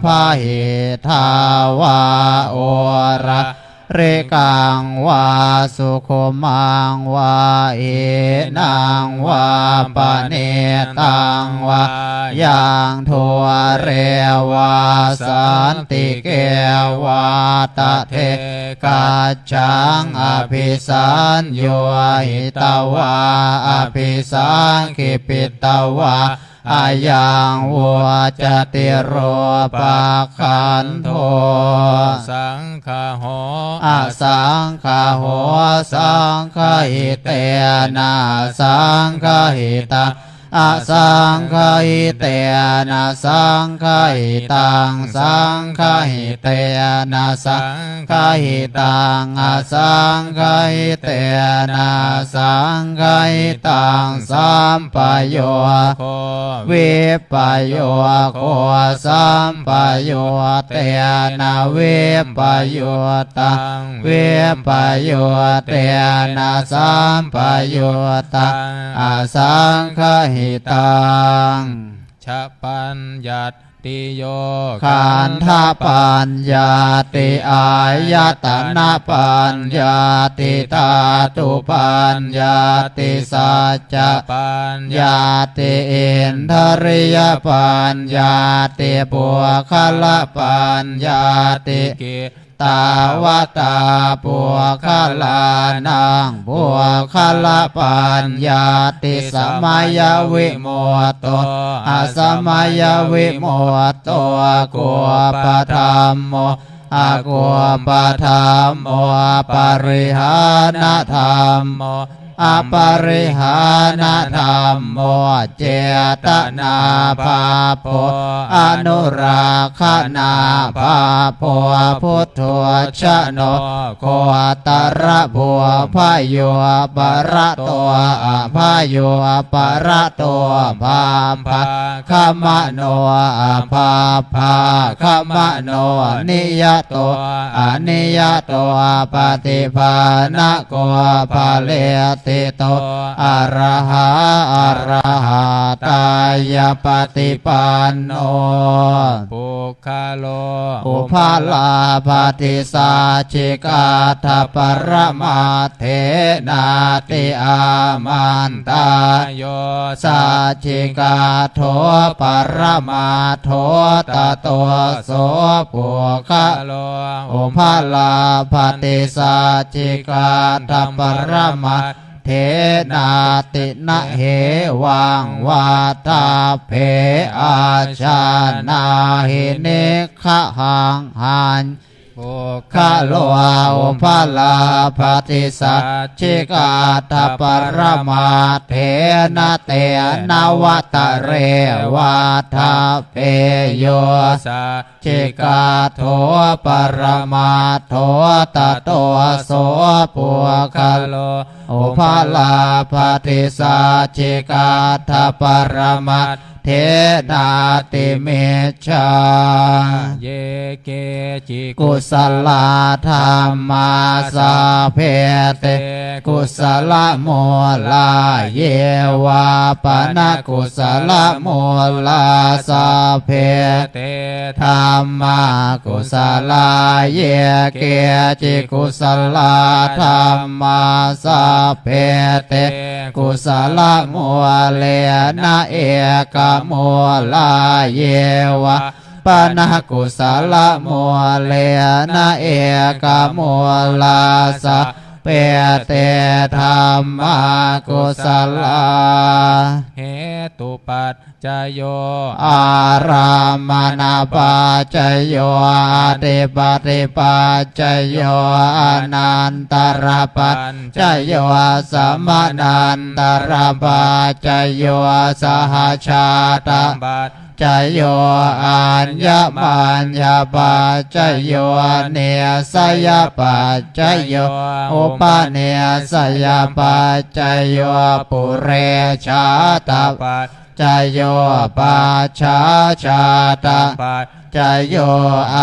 bahiddhā vā oḷārikaṃ vā sukhumaṃ vā hīnaṃ vā paṇītaṃ vā yaṃ dūre vā santike vā tadekaj jhaṃ abhisaññūhitvā abhisaṅkhipitvā ayaṃ vuccati rūpakkhandho. Saṅgaho asaṅgaho, saṅgahitena asaṅgahitaṃ, asaṅgahitena saṅgahitaṃ, saṅgahitena saṅgahitaṃ, asaṅgahitena asaṅgahitaṃ, sampayogo vippayogo, sampayuttena vippayuttaṃ, vippayuttena sampayuttaṃ, asaṅgahitaṃ. Cha paññattiyo: khandhapaññatti, āyatanapaññatti, dhātupaññatti, saccapaññatti, indriyapaññatti, puggalapaññatti. Ki tāvatā puggalānaṃ puggalapaññatti? Samayavimutto, asamayavimutto, kuppadhammo, akuppadhammo, parihānadhammo, Aparihānadhammo cetanābhabbo anurakkhanābhabbo puthujjano gotrabhū bhayūparato abhayūparato bhabbāgamano abhabbāgamano niyato aniyato paṭipannako phaleṭṭhito arahā arahattāya paṭipanno puggalo upalabbhati saccikaṭṭhaparamaṭṭhenāti? Āmantā. Yo saccikaṭṭho paramaṭṭho tato so puggalo upalabbhati saccikaṭṭhaparamaṭṭhenāti? Na hevaṃ vattabbe. Ajānāhi niggahaṃ. Haññ puggalo upalabbhati saccikaṭṭhaparamaṭṭhena tena vata re vattabbe. Yo saccikaṭṭho paramaṭṭho tato so puggalo upalabbhati saccikaṭṭhaparamaṭṭhenāti micchā. Ye keci kusalā dhammā sabbe te kusalamūlā. Ye vā pana kusalamūlā sabbe te dhammā kusalā. Ye keci kusalā dhammā sabbe te kusalamūlena ekamūlā. Ye vā pana kusalamūlena ekamūlā sabbe te dhammā kusalā. Hetupac cayo ārammaṇapaccayo adhipatipaccayo anantarapaccayo samanantarapaccayo sahajātapaccayo aññamaññapaccayo nissayapaccayo upanissayapaccayo purejātapaccayo pacchājātapaccayo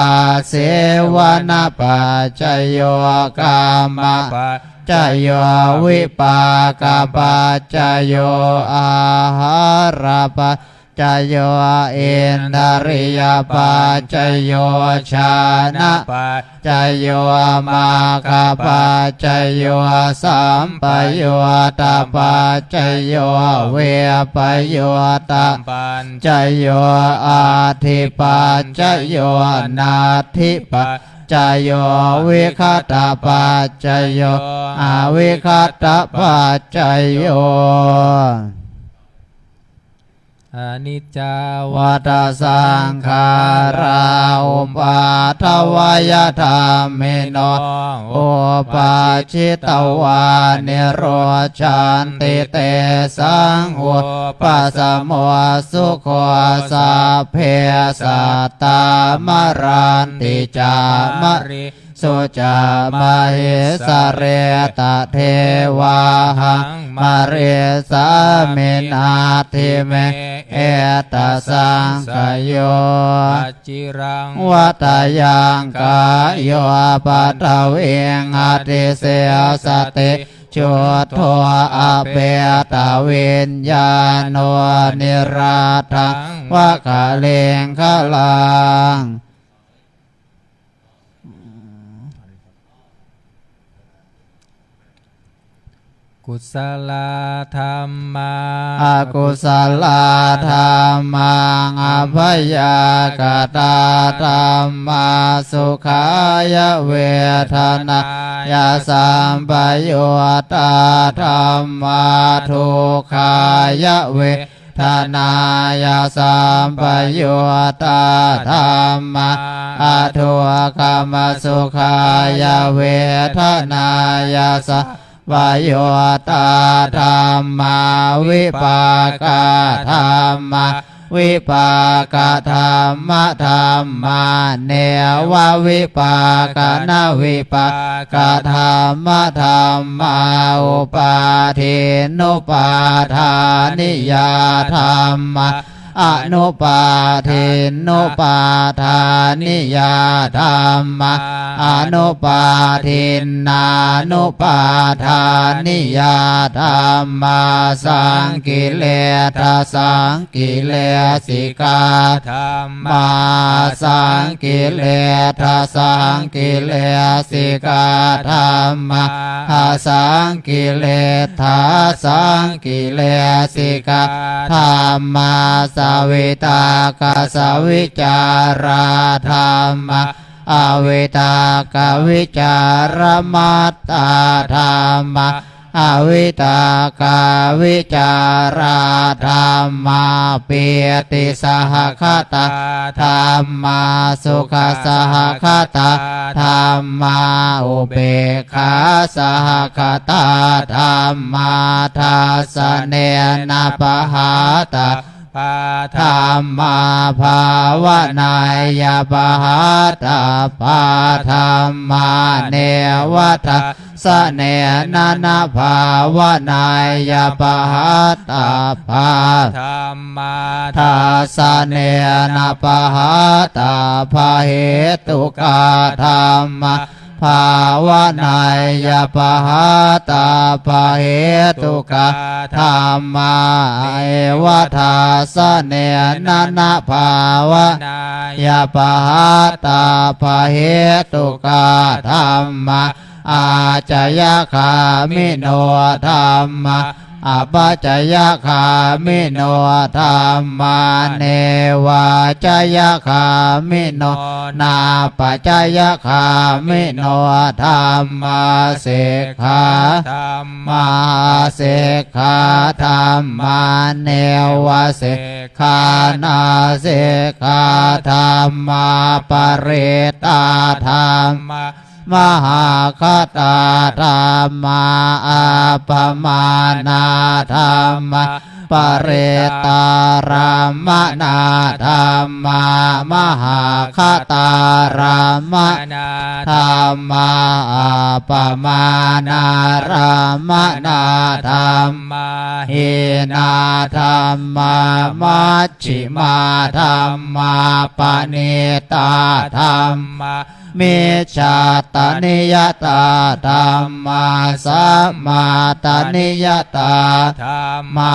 āsevanapaccayo kammapaccayo vipākapaccayo āhārapaccayo indriyapaccayo jhānapac cayo maggapaccayo sampayuttapaccayo vippayuttapaccayo atthipaccayo natthipaccayo vigatapaccayo avigatapaccayo. Aniccā vata saṅkhārā uppādavayadhammino uppajjitvā nirujjhanti tesaṃ vūpasamo sukho. Sabbe sattā maranti ca mari su ca mahesare tathevāhaṃ marissāmi natthi me ettha saṃsayo. Aciraṃ vata yaṃ kāyo paṭhaviṃ adhisessati chuddho apetaviññāṇo niratthaṃva kaliṅgaraṃ. Kusalā dhammā akusalā dhammā abyākatā dhammā sukhāya vedanāya sampayuttā dhammā dukkhāya ve danāya sampayuttā dhammā adukkhamasukhāya vedanāya sam vayuttā dhammā, vipākā dhammā, vipākadhammadhammā, nevavipākanavipākadhammadhammā, upādinnupādāniyā dhammā, anupādinnupādāniyā dhammā, anupādinnānupādāniyā dhammā, saṅkiliṭṭhasaṅkilesikā dhammā, asaṅkiliṭṭhasaṅkilesikā dhammā, asaṅkiliṭṭhāsaṅ kilesikā dhammā, savitakkasavicārā dhammā, avitakkavicāramattā dhammā, avitakkāvicārā dhammā, pītisahagatā dhammā, sukhasahagatā dhammā, upekkhāsahagatā dhammā, dassanena pahātabbā dhammā, bhāvanāya pahātabbā dhammā, neva dassanena na bhāvanāya pahātabbā dhammā, dassanena pahātabbahetukā dhammā, bhāvanāya pahātabbahetukā dhammā, neva dassanena na bhāvanāya pahātabbahetukā dhammā, ācayagāmino dhammā, apacayagāmino dhammā, nevācayagāmino nāpacayagāmino dhammā, sekkhā dhammā, asekkhā dhammā, nevasekkhā nāsekkhā dhammā, parittā dhammā, mahaggatā dhammā, appamāṇā dhammā, parittārammaṇā dhammā, mahaggatārammaṇā dhammā, appamāṇārammaṇā dhammā, hīnā dhammā, majjhimā dhammā, paṇītā dhammā, micchattaniyatā dhammā, sammattaniyatā dhammā,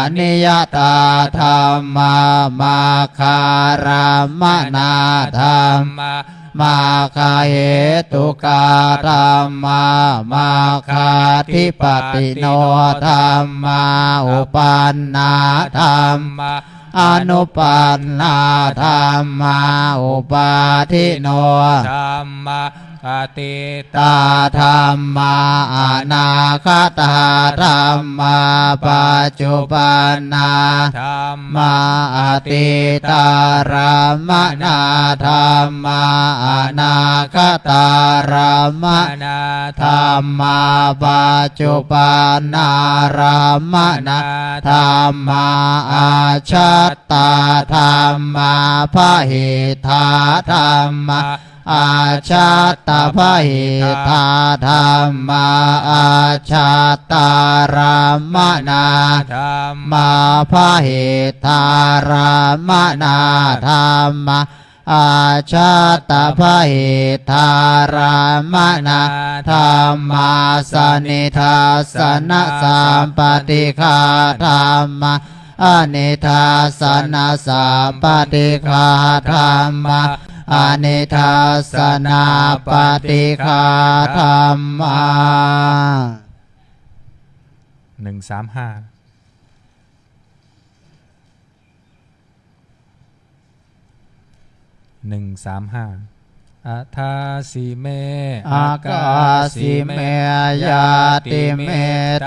aniyatā dhammā, maggārammaṇā dhammā, maggahetukā dhammā, maggādhipatino dhammā, uppannā dhammā, anuppannā dhammā, uppādino dhammā, atītā dhammā, anāgatā dhammā, paccuppannā dhammā, atītārammaṇā dhammā, anāgatārammaṇā dhammā, paccuppannārammaṇā dhammā, ajjhat tā dhammā, bahiddhā dhammā, ajjhattabahiddhā dhammā, ajjhattārammaṇā dhammā, bahiddhārammaṇā dhammā, ajjhattabahiddhārammaṇā dhammā, sanidassanasappaṭighā dhammā, anidassanasappaṭighā dhammā, anidassanāppaṭighā dhammā. หนึ่งสามห้า หนึ่งสามห้า Adāsi me akāsi me ñātimittā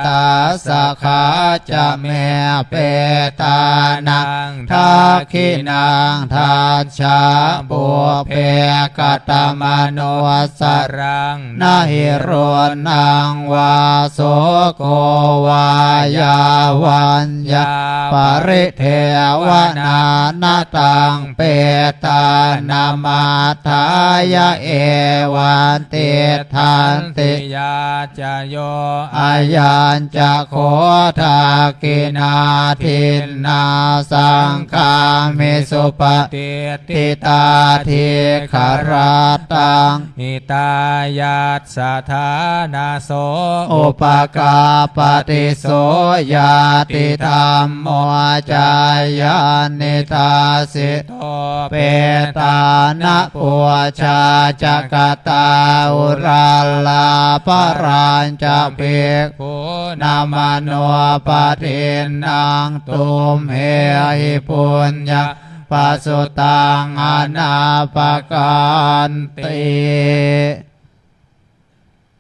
sakhā ca me petānaṃ dakkhiṇaṃ dajjā pubbe katamanussaraṃ. Na hi ruṇṇaṃ vā soko vā yā vaññā paridevanā na taṃ petānamatthāya evaṃ tiṭṭhanti. Yā ca yo ayañca kho dakkhiṇā dinnā saṅghamhi supatiṭṭhitā dīgharattaṃ hitāyassa ṭhānaso upakappati. So ñātidhammo cāyaṃ nidassito petāna pūjā ca katā uḷārā balañca bhikkhūnamanuppadinnaṃ tumhehi puññaṃ pasutaṃ anappakanti.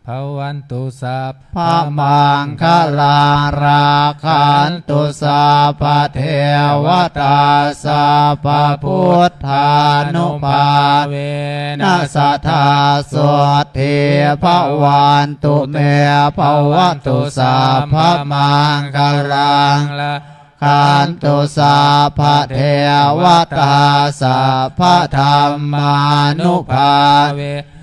Bhavantu sabbamaṅgalaṃ rakkhantu sabbadevatā sabbabuddhānubhāvena sadā sotthī bhavantu me. Bhavantu sabbamaṅgalaṃ rakkhantu sabbadevatā sabbadhammānubhāvena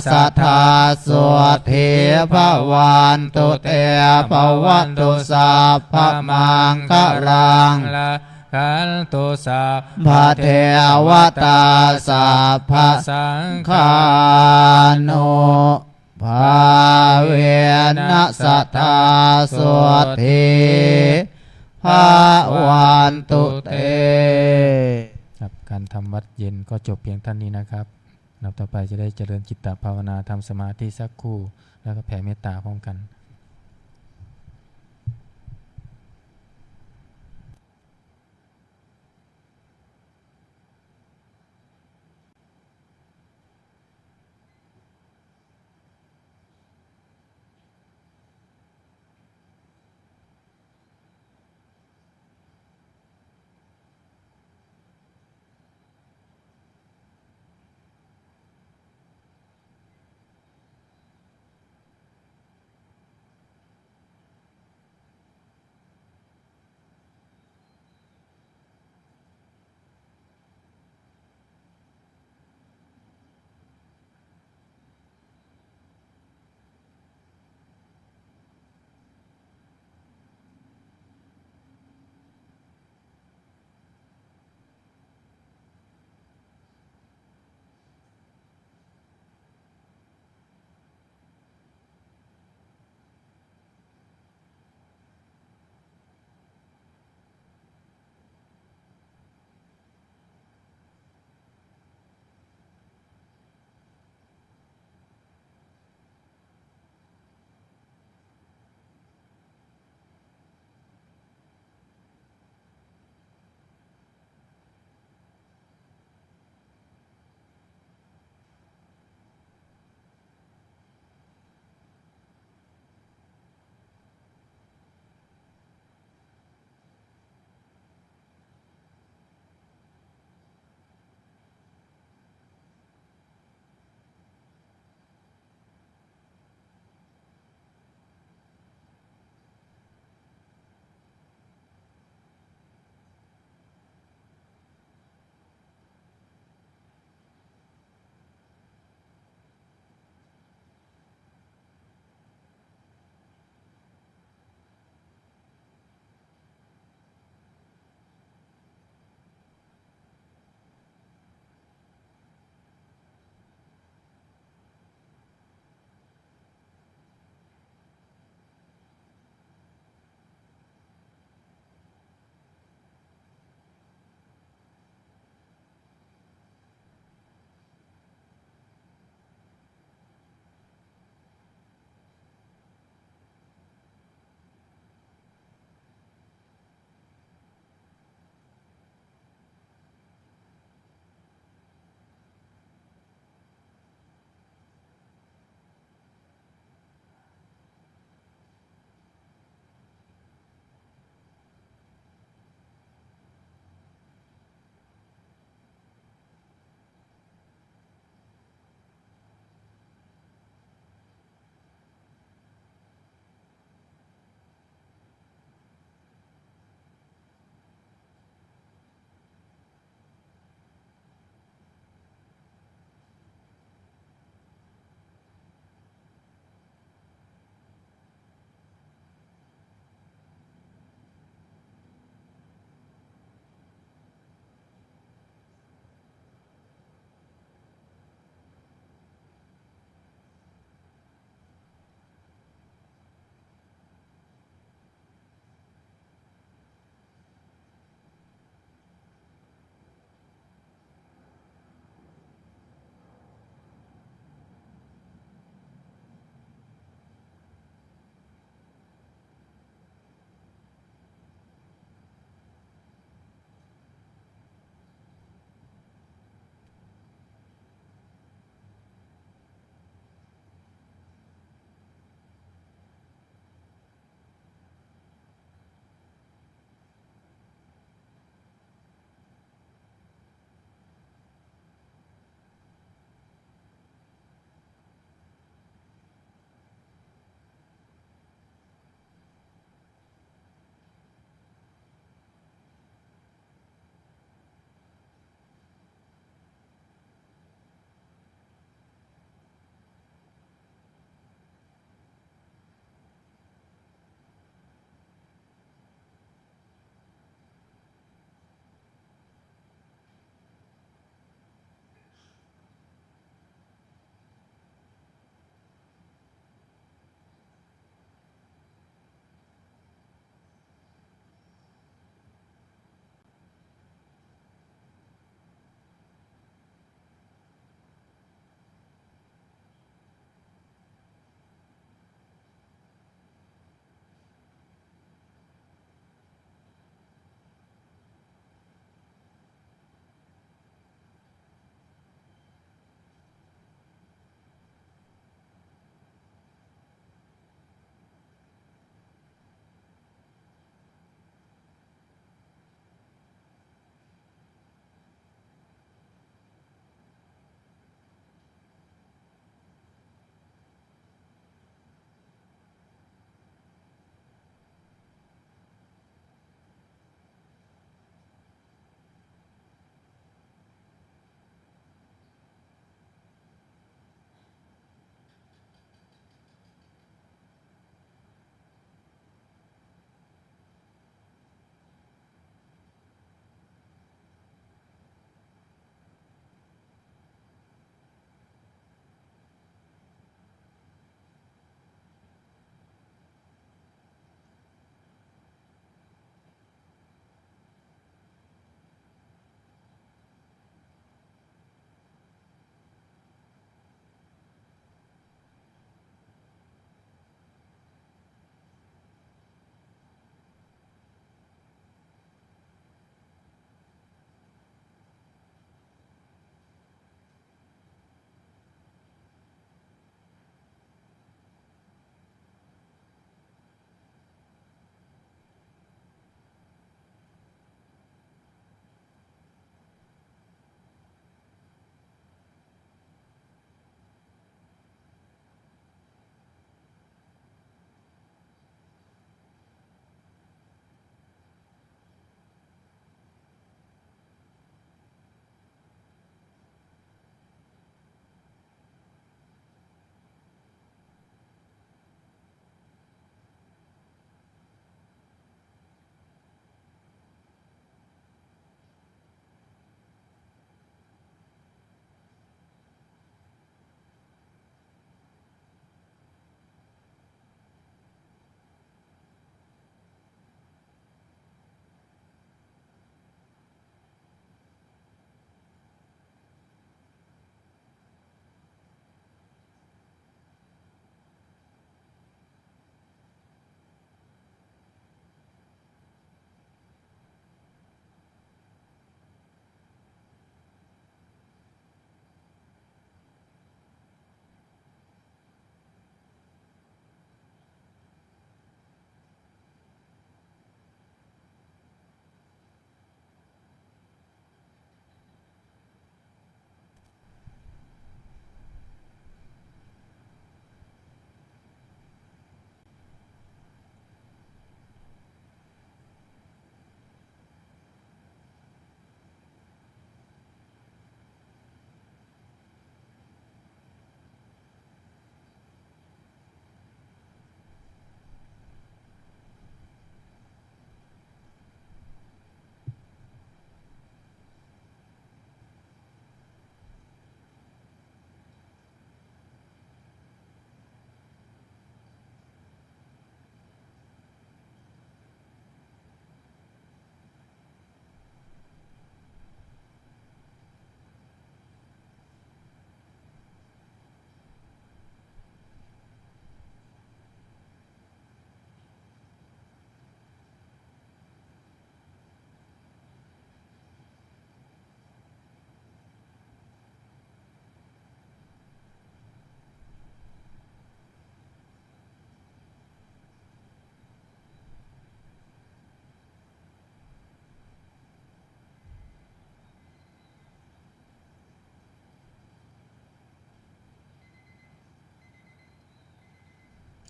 sadā sotthī bhavantu te. Bhavantu sabbamaṅgalaṃ rakkhantu sabbadevatā sabbasaṅghānu bhāvena sadā sotthī bhavantu te. ครับ การทำวัตรเย็นก็จบเพียงเท่านี้นะครับ ลำดับต่อไปจะได้เจริญจิตตภาวนา ทำสมาธิสักครู่ แล้วก็แผ่เมตตาพร้อมกัน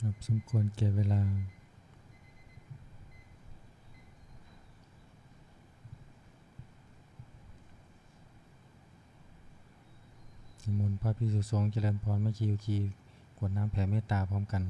ครับ สมควรแก่เวลา นิมนต์พระภิกษุสงฆ์เจริญพรแม่ชีอุคี กรวดน้ำแผ่เมตตาพร้อมกัน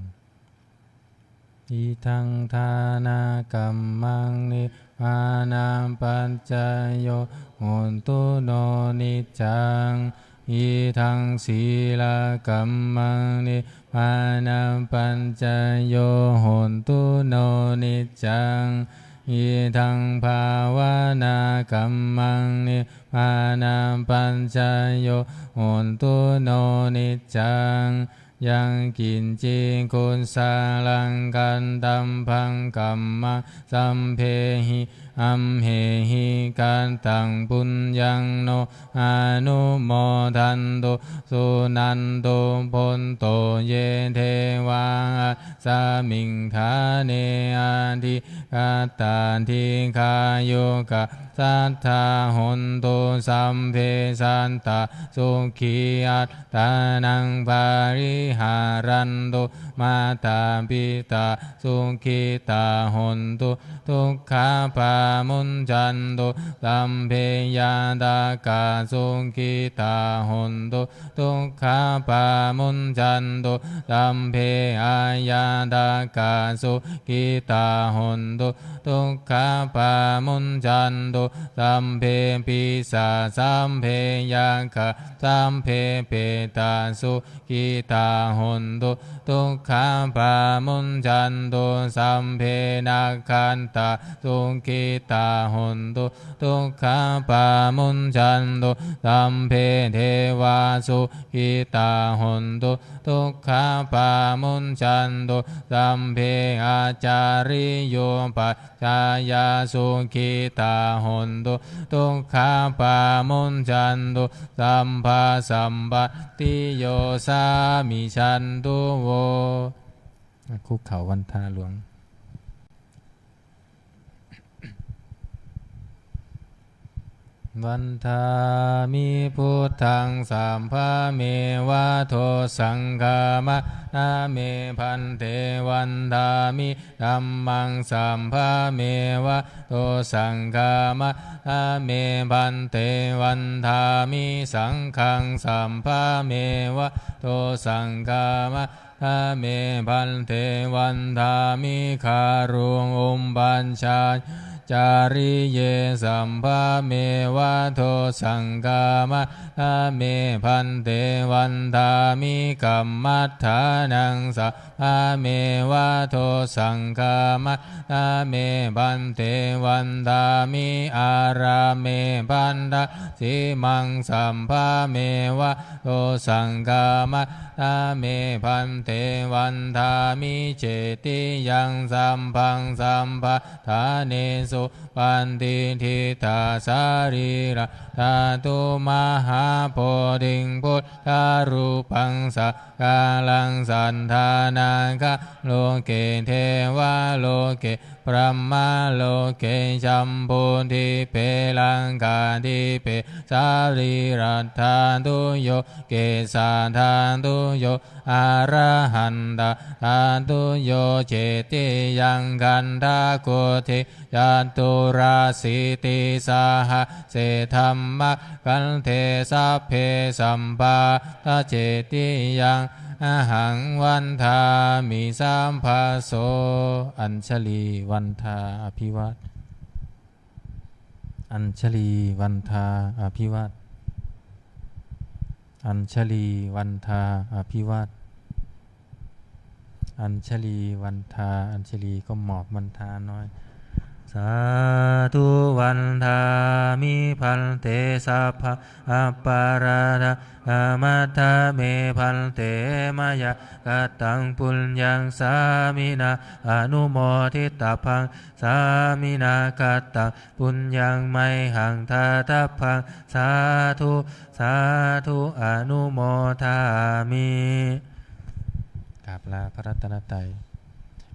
Idaṃ dānakammaṃ nibbānapaccayo hotu no niccaṃ. Idaṃ sīlakammaṃ nibbānapaccayo hotu no niccaṃ. Idaṃ bhāvanākammaṃ nibbānapaccayo hotu no niccaṃ. Yaṃ kiñci kusalaṃ kattabbaṃ kammaṃ sabbehi amhehi kataṃ puññaṃ no anumodantu suṇantu bhonto ye devā asmiṃ ṭhāne adhigatā dīghāyukā sattā hontu sabbe sattā sukhī attānaṃ pariharantu. Mātā pitā sukhitā hontu dukkhā pamuñcantu. Sabbe ñātakā sukhitā hontu dukkhā pamuñcantu. Sabbe aññātakā sukhitā hontu dukkhā pamuñcantu. Sabbe pisā sabbe yakkhā sabbe petā sukhitā hontu dukkhā pamuñcantu. Sabbe nakkhattā sukhitā hontu dukkhā pamuñcantu. Sabbe devā sukhitā hontu dukkhā pamuñcantu. Sabbe ācariyupajjhāyā sukhitā hontu dukkhā pamuñcantu. Sabbā sampattiyo samijjhantu vo. คุกเข่าวันทาหลวง Vandāmi buddhaṃ sabbameva dosaṃ khamatha me bhante. Vandāmi dhammaṃ sabbameva dosaṃ khamatha me bhante. Vandāmi saṅghaṃ sabbameva dosaṃ khamatha me bhante. Vandāmi guruṃ upajjhāyācariye sabbameva dosaṃ khamatha me bhante. Vandāmi kammaṭṭhānaṃ sabbameva dosaṃ khamatha me bhante. Vandāmi ārāme bhaddasīmaṃ sabbameva dosaṃ khamatha me bhante. Vandāmi cetiyaṃ sabbaṃ sabbaṭṭhānesu patiṭṭhitā sarīradhātu mahābodhiṃ buddharūpaṃ sakalaṃ sadā nāgaloke devaloke brahmaloke jambudīpe laṅkādīpe sarīradhātuyo kesādhātuyo arahantātūyo. Cetiyaṃ gandhakuṭi caturāsītisahase dhammakkhandhe sabbe sabbāta cetiyaṃ ahaṃ vandāmi sabbaso. Añjalī vandā abhivād. Añjalī vandā abhivād. Añjalī vandā abhivād. Añjalī vandā. Añjalī ก็หมอบวันทาน้อย Sādhu vandāmi bhante sabbaṃ aparādhaṃ khamatha me bhante. Mayā kataṃ puññaṃ sāminā anumoditabbaṃ. Sāminā kataṃ puññaṃ mayhaṃ dātabbaṃ. Sādhu sādhu anumodāmi. กราบลาพระรัตนตรัย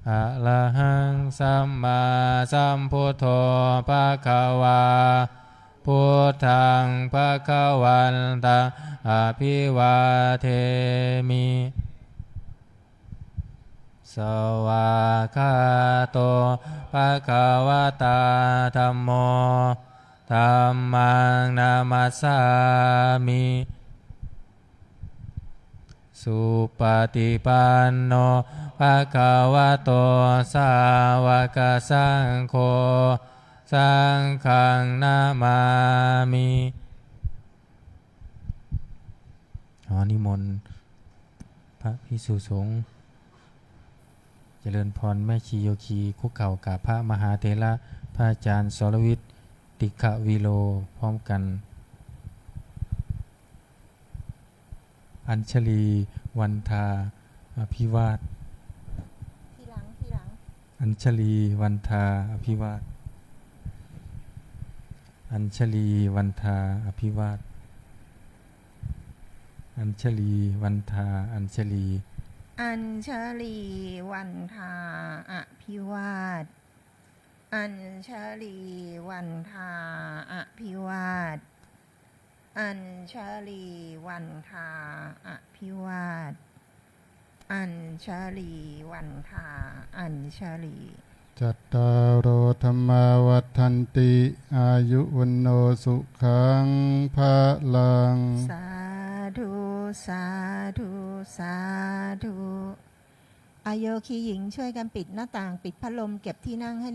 Arahaṃ sammāsambuddho bhagavā. Buddhaṃ bhagavantaṃ abhivādemi. ส Svākkhāto bhagavatā dhammo, dhammaṃ namassāmi. Supaṭipanno bhagavato sāvakasaṅgho, saṅghaṃ namāmi. ขอนิมนต์พระภิกษุสงฆ์ เจริญพรแม่ชีโยคี คุกเข่ากราบพระมหาเถระ พระอาจารย์สรวิทย์ ติขวิโล พร้อมกัน อัญชลีวันทาอภิวาท ทีหลัง ทีหลัง อัญชลีวันทาอภิวาท อัญชลีวันทาอภิวาท อัญชลีวันทา อัญชลี อัญชลีวันทาอภิวาท อัญชลีวันทาอภิวาท อัญชลีวันทาอภิวาท อัญชลีวันทา อัญชลี Cattāro dhammā vaḍḍhanti, āyu vaṇṇo sukhaṃ balaṃ. สาธุ สาธุ สาธุ อาโยคีหญิงช่วยกันปิดหน้าต่าง ปิดพัดลม เก็บที่นั่งให้